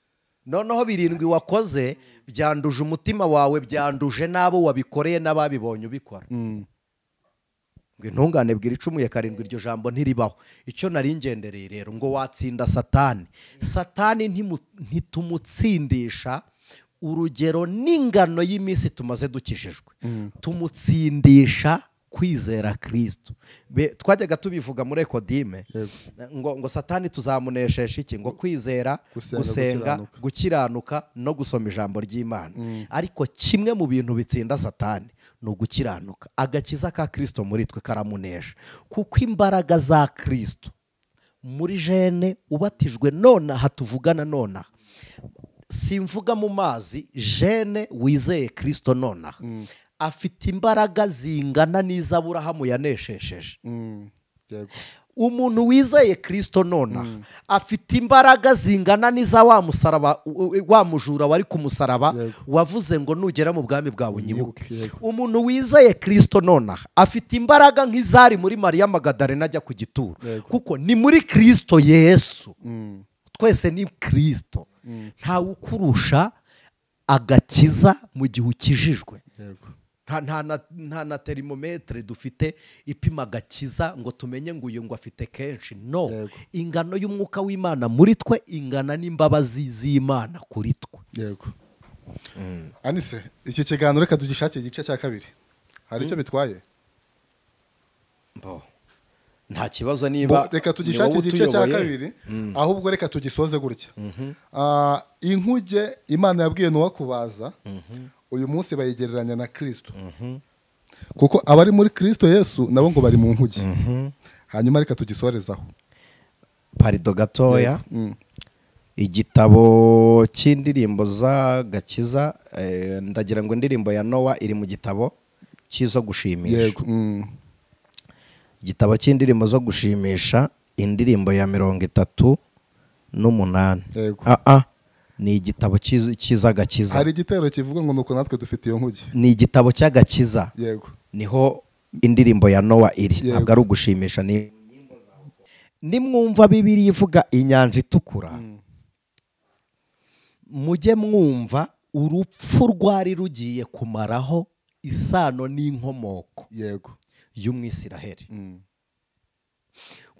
Noneho 7 wakoze byanduje umutima wawe, byanduje n'abo wabikoreye n'ababibonye ubikora. Ngo intungane bwira icumuye 7, iryo jambo ntiribaho. Icyo nari ngendereye rero ngo watsinda Satani. Satani ntitumutsindisha urugero n'ingano y'iminsi tumaze dukijijwe. Tumutsindisha kwizera Kristo. Twajyaga tubivuga muri Ekodime ngo Satani tuzamuneshesha iki? Ngo kwizera, gusenga, gukiranuka no gusoma ijambo ry'Imana. Ariko kimwe mu bintu bitsinda Satani ni ugukiranuka. Agakiza ka Kristo muri twe karamunesha, kuko imbaraga za Kristo muri jene ubatijwe nonaha tuvugana nonaha, simvuga mu mazi, jene wizeye Kristo nonaha afite imbaraga zingana n'iz'Aburahamu yaneshesheje. Umuntu wizeye Kristo nonaha afite imbaraga zingana n'iza wa musaraba, wa mujura wari ku musaraba wavuze ngo nugera mu bwami bwawe unyibuke. Umuntu wizeye Kristo nonaha afite imbaraga nk'izari muri Mariya Magadalena ajya ku gituro, kuko ni muri Kristo Yesu. Twese ni Kristo. Ntawe ukurusha agakiza mu gihe ukijijwe. Nta na terimometre dufite ipima agakiza ngo tumenye ngo uyu ngo afite kenshi. No, ingano y'umwuka w'Imana muri twe ingana n'imbabazi z'Imana kuri twe. Yego. Anise, iki kiganiro reka tugishake igice cya kabiri. Hari icyo bitwaye? Mbo. Nta kibazo niba reka tugishake igice cya kabiri, ahubwo reka tugisoze gutya. Inkuge Imana yabwiye Nowa kubaza, uyu munsi bayigereranya na Kristo. Kuko abari muri Kristo Yesu nabo ngo bari mu nkuge. Hanyuma reka tugisorezaho. Parido gatoya. Igitabo cy'indirimbo z'agakiza, ndagira ngo indirimbo ya Nowa iri mu gitabo cyizo gushimisha. Yego. Igitabo cy'indirimbo zo gushimisha, indirimbo ya 38. Ni igitabo cy'agakiza. Hari igitero kivuga ngo nuko natwe dufite iyo nkuge. Ni igitabo cy'agakiza. Yego. Niho indirimbo ya Nowa iri. Ntabwo ari ugushimisha. Ni nimwumva Bibiliya ivuga inyanja itukura, mujye mwumva urupfu rwari rugiye kumaraho isano n'inkomoko. Yego. Y'umwisiraheli.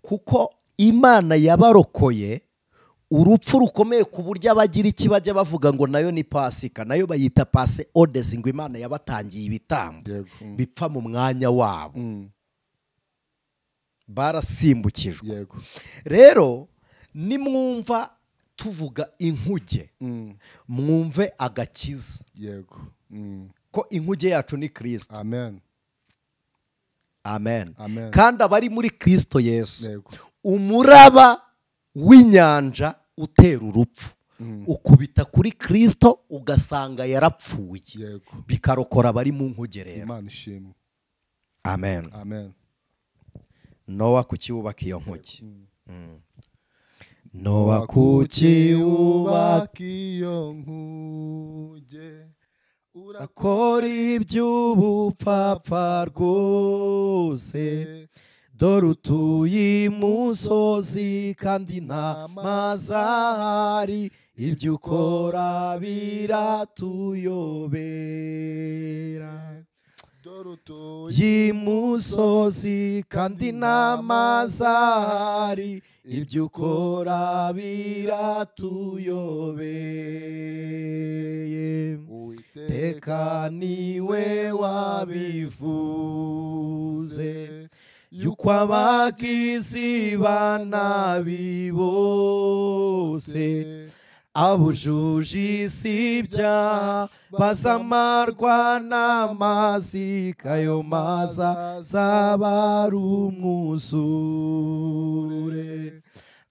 Kuko Imana yabarokoye urupfu rukomeye ku buryo abagira iki bajya bavuga ngo nayo ni Pasika, nayo bayita Pase Odesi, ngo Imana yabatangiye ibitambo bipfa mu mwanya wabo. Barasimbukijwe. Yego. Rero nimwumva tuvuga inkuge, mwumve agakiza. Yego. Ko inkuge yacu ni Kristo. Amen. Amen. Amen. Kandi abari muri Kristo Yesu, Yego. umuraba w'inyanja utera urupfu ukubita kuri Kristo ugasanga yarapfuye. Yego. Bikarokora abari mu nkuge rero. Imana ishimwe. Amen. Amen. Nowa kuki wubaka iyo nkuge? Nowa kuki wubaka iyo nkuge? Urakora iby'ubupfapfa rwose, dore utuye imusozi kandi nta mazi ahari, ibyo ukora biratuyobera. Imusozi kandi nta mazi ahari, ibyo ukora biratuyobeye. Uwiteka niwe wabivuze, yuko abagizi ba nabi bose abujuje isi ibyaha bazamarwa n'amazi, ayo mazi azaba ari umwuzure.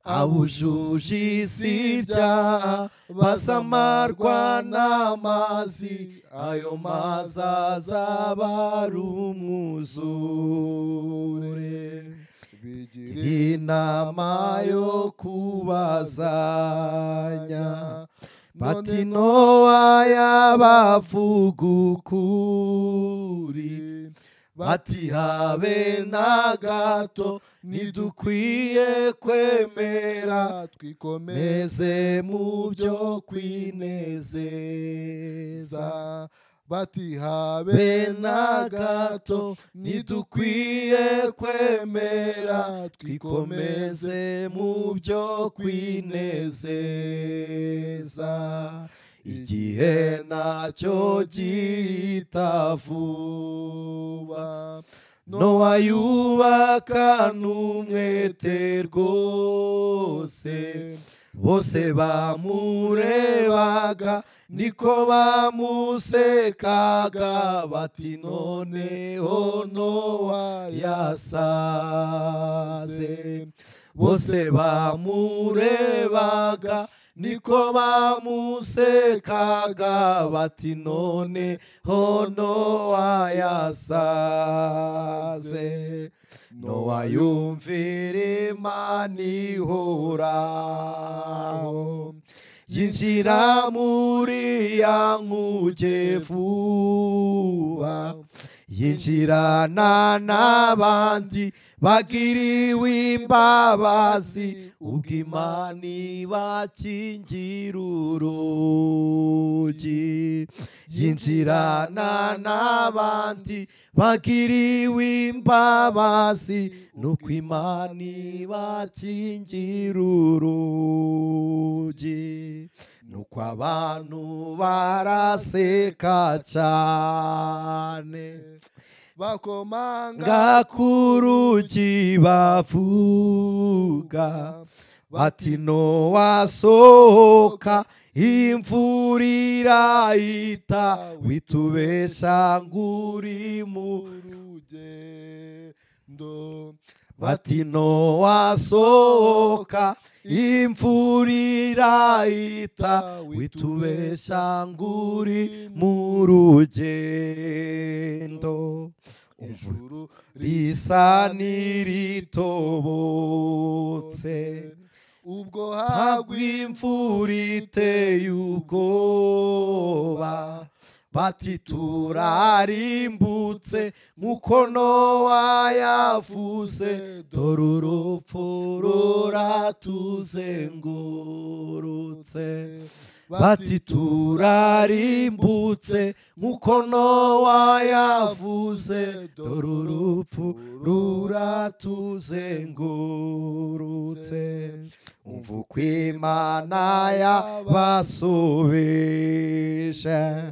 Abujuje isi ibyaha bazamarwa n'amazi, ayo mazi azaba ari umwuzure. Inama yo kubazanya, bati Nowa yabavuga ukuri, bati habe na gato ntidukwiye kwemera, twikomeze mu byo kwinezeza. Bati habe na gato ntidukwiye kwemera, twikomeze mu byo kwinezeza. Igihe nacyo gihita vuba, Nowa yubaka n'umwete rwose, bose bamurebaga niko bamusekaga, bati noneho Nowa yasaze. Bose bamurebaga niko bamusekaga, bati noneho Nowa yasaze. Nowa yumvira Imana ihoraho, yinjira muri ya nkuge vuba, yinjirana n'abandi bagiriwe imbabazi, ubwo Imana ibakingira urugi. Yinjirana n'abandi bagiriwe imbabazi, nuko Imana ibakingira urugi. Nuko abantu baraseka cyane, bakomanga ku rugi bavuga, bati Nowa sohoka, imvura irahita, witubesha ngo uri mu rugendo. Bati Nowa sohoka, imvura irahita, witubesha ngo uri mu rugendo. Ijuru risa n'iritobotse, ubwo hagwa imvura iteye ubwoba, bati turarimbutse nk'uko Nowa yavuze, dore urupfu ruratuzengurutse. Bati turarimbutse nk'uko Nowa yavuze, dore urupfu ruratuzengurutse. Umva uko Imana yabasubije,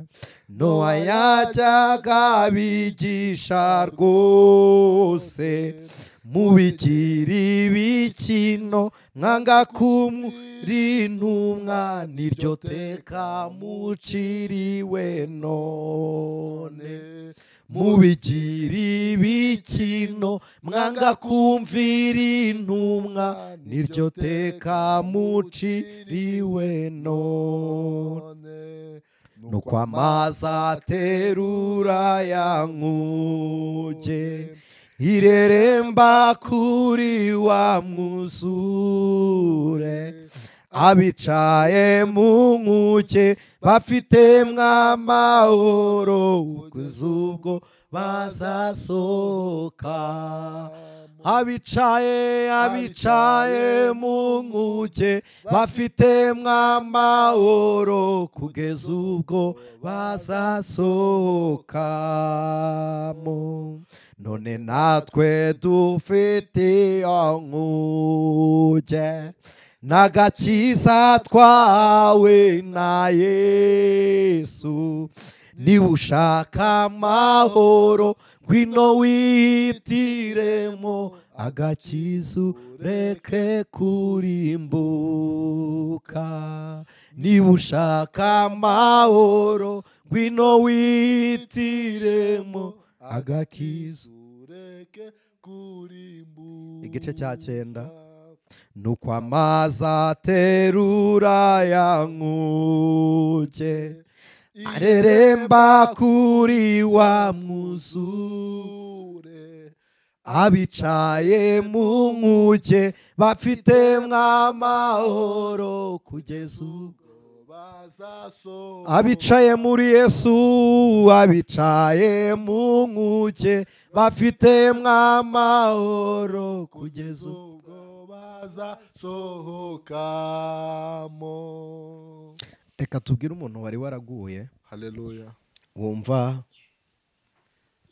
Nowa yajyaga abigisha rwose, mubikira ibikino mwanga kumuri intumwa, niryo teka muciriwe none. Mubigira ibikino mwanga kumvira intumwa, niryo teka muciriwe none. Nuko amazi aterura ya nkuge, ireremba kuri wa mwuzure, Abicaye mu nkuge bafite mw'amahoro kugeza ubwo bazasohoka. Abicaye mu nkuge bafite mw'amahoro kugeza ubwo bazasohokamo. None natwe dufite iyo nkuge n'agakiza twawe na Yesu. Niba ushaka amahoro ngwino wihitiremo agakiza ureke kurimbuka. Niba ushaka amahoro ngwino wihitiremo agakiza ureke kurimbuka. Igice cya 9. Nuko amazi aterura ya nkuge areremba kuri wa mwuzure. Abicaye mu nkuge bafite mw'amahoro kugeza ubwo bazasohoka. Abicaye muri Yesu, abicaye mu nkuge bafite mw'amahoro kugeza ubwo bazasohokamo. Reka tubwire umuntu wari waraguye. Haleluya. Wumva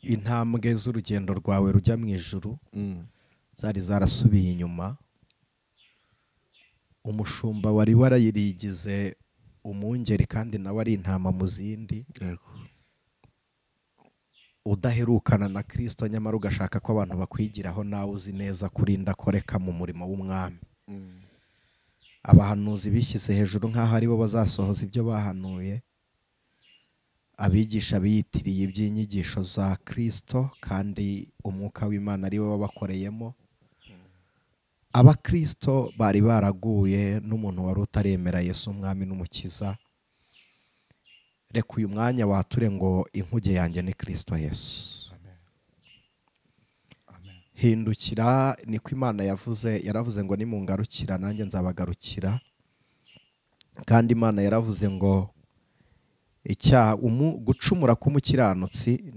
intambwe z'urugendo rwawe rujya mu ijuru zari zarasubiye inyuma. Umushumba wari warayirigize umwungeri kandi nawe ari intama mu zindi. Udaherukana na Kristo nyamara ugashaka ko abantu bakwigiraho, nawe uzi neza kurinda koreka mu murimo w'umwami. Abahanuzi bishyize hejuru nk'aho aribo bazasohoza ibyo bahanuye. Abigisha biyitiriye iby'inyigisho za Kristo kandi umwuka w'Imana ari we wabakoreyemo. Abakristo bari baraguye n'umuntu wari utaremera Yesu umwami n'umukiza. Reka uyu mwanya wature ngo inkuge yanjye ni Kristo Yesu. Amen. Hindukira, niko Imana yavuze. Yaravuze ngo nimungarukira nanjye nzabagarukira. Kandi Imana yaravuze ngo icyaha gucumura k'umukiranutsi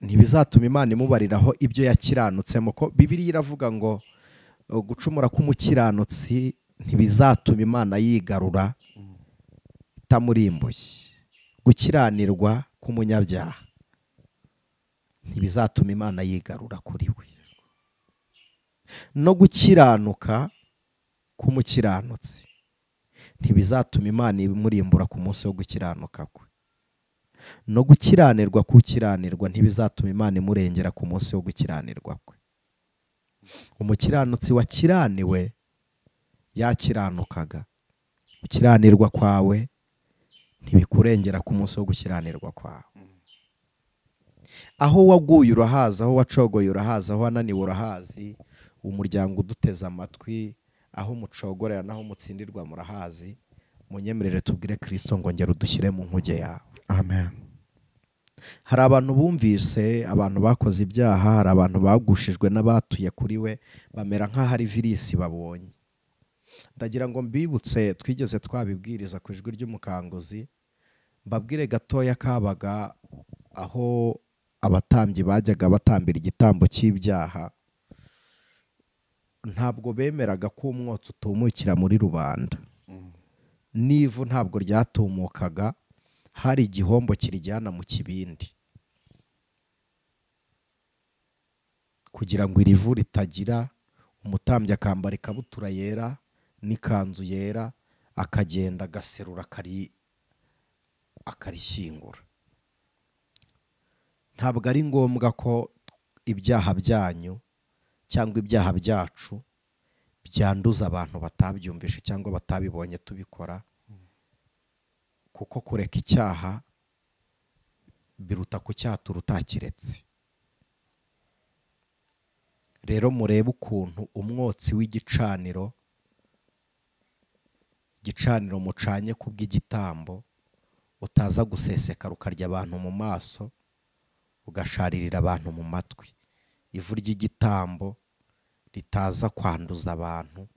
ntibizatuma Imana imubariraho ibyo yakiranutsemo. Ko Bibiliya iravuga ngo gucumura k'umukiranutsi ntibizatuma Imana yigarura itamurimbuye. Gukiranirwa k'umunyabyaha ntibizatuma Imana yigarura kuri we. No gukiranuka k'umukiranutsi ntibizatuma Imana imurimbura ku munsi wo gukiranuka kwe. No gukiranirwa kukiranirwa ntibizatuma Imana imurengera ku munsi wo gukiranirwa kwe. Umukiranutsi wakiraniwe yakiranukaga. Gukiranirwa kwawe ntibikurengera ku munsi wo gukiranirwa kwawe. Aho waguye urahazi, aho wacogoye urahazi, aho wananiwe urahazi. Umuryango uduteze amatwi, aho mucogorera naho mutsindirwa murahazi. Munyemerere tubwire Kristo ngo ngera udushyire mu nkuge yawe. Amen. Hari abantu bumvise, abantu bakoze ibyaha, hari abantu bagushijwe n'abatuye kuri we bamera nk'aho ari virisi babonye. Ndagira ngo mbibutse, twigeze twabibwiriza ku ijwi ry'umukanguzi, mbabwire gatoya kabaga aho abatambyi bajyaga batambira igitambo cy'ibyaha. Ntabwo bemeraga ko umwotsi utumukira muri rubanda. N'ivu ntabwo ryatumukaga, hari igihombo kirijyana mu kibindi kugira ngo irivu ritagira. Umutambyi akambara ikabutura yera n'ikanzu yera, akagenda agaserura akarishyingura. Ntabwo ari ngombwa ko ibyaha byanyu cyangwa ibyaha byacu byanduza abantu batabyumvishe cyangwa batabibonye tubikora, kuko kureka icyaha biruta kucyatura utakiretse. Rero murebe ukuntu umwotsi w'igicaniro, igicaniro mucanye kubw'igitambo, utaza gusesekara ukarya abantu mu maso, ugasharirira abantu mu matwi. Ivu ry'igitambo ritaza kwanduza abantu,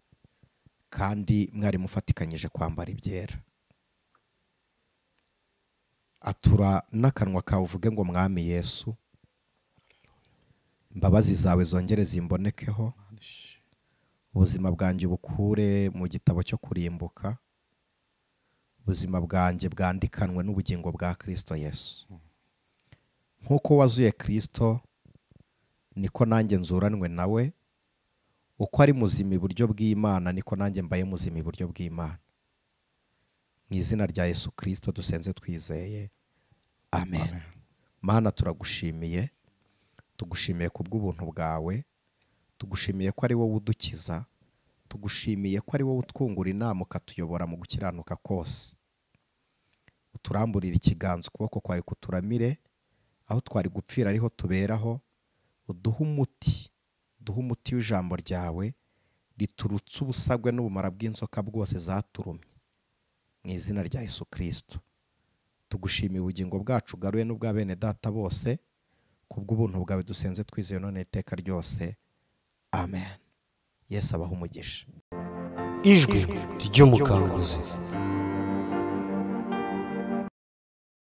Kandi mwari mufatikanyije kwambara ibyera. Atura n'akanwa kawe uvuge ngo Mwami Yesu, imbabazi zawe zongere zimbonekeho, ubuzima bwanjye bukure mu gitabo cyo kurimbuka, ubuzima bwanjye bwandikanwe n'ubugingo bwa Kristo Yesu. Nk'uko wazuye Kristo niko nanjye nzuranwe nawe, uko ari muzima iburyo bw'Imana niko nanjye mbaye muzima iburyo bw'Imana. Mu izina rya Yesu Kristo dusenze twizeye, amen. Mana turagushimiye, tugushimiye kubw'ubuntu bwawe, tugushimiye ko ari wowe udukiza, tugushimiye ko ari wowe utwungura inama ukatuyobora mu gukiranuka kose. Uturamburira ikiganza, ukuboko kwawe kuturamire, aho twari gupfira ariho tuberaho. Uduhe umuti, duhe umuti w'ijambo ryawe riturutse ubusagwe n'ubumara bw'inzoka bwose zaturumye. Mu izina rya Yesu Kristo tugushimiye ubugingo bwacu garuye n'ubwa bene data bose, kubw'ubuntu bwawe dusenze twizeye none iteka ryose, amen. Yesu abahe umugisha. Ijwi ry'umukanguzi.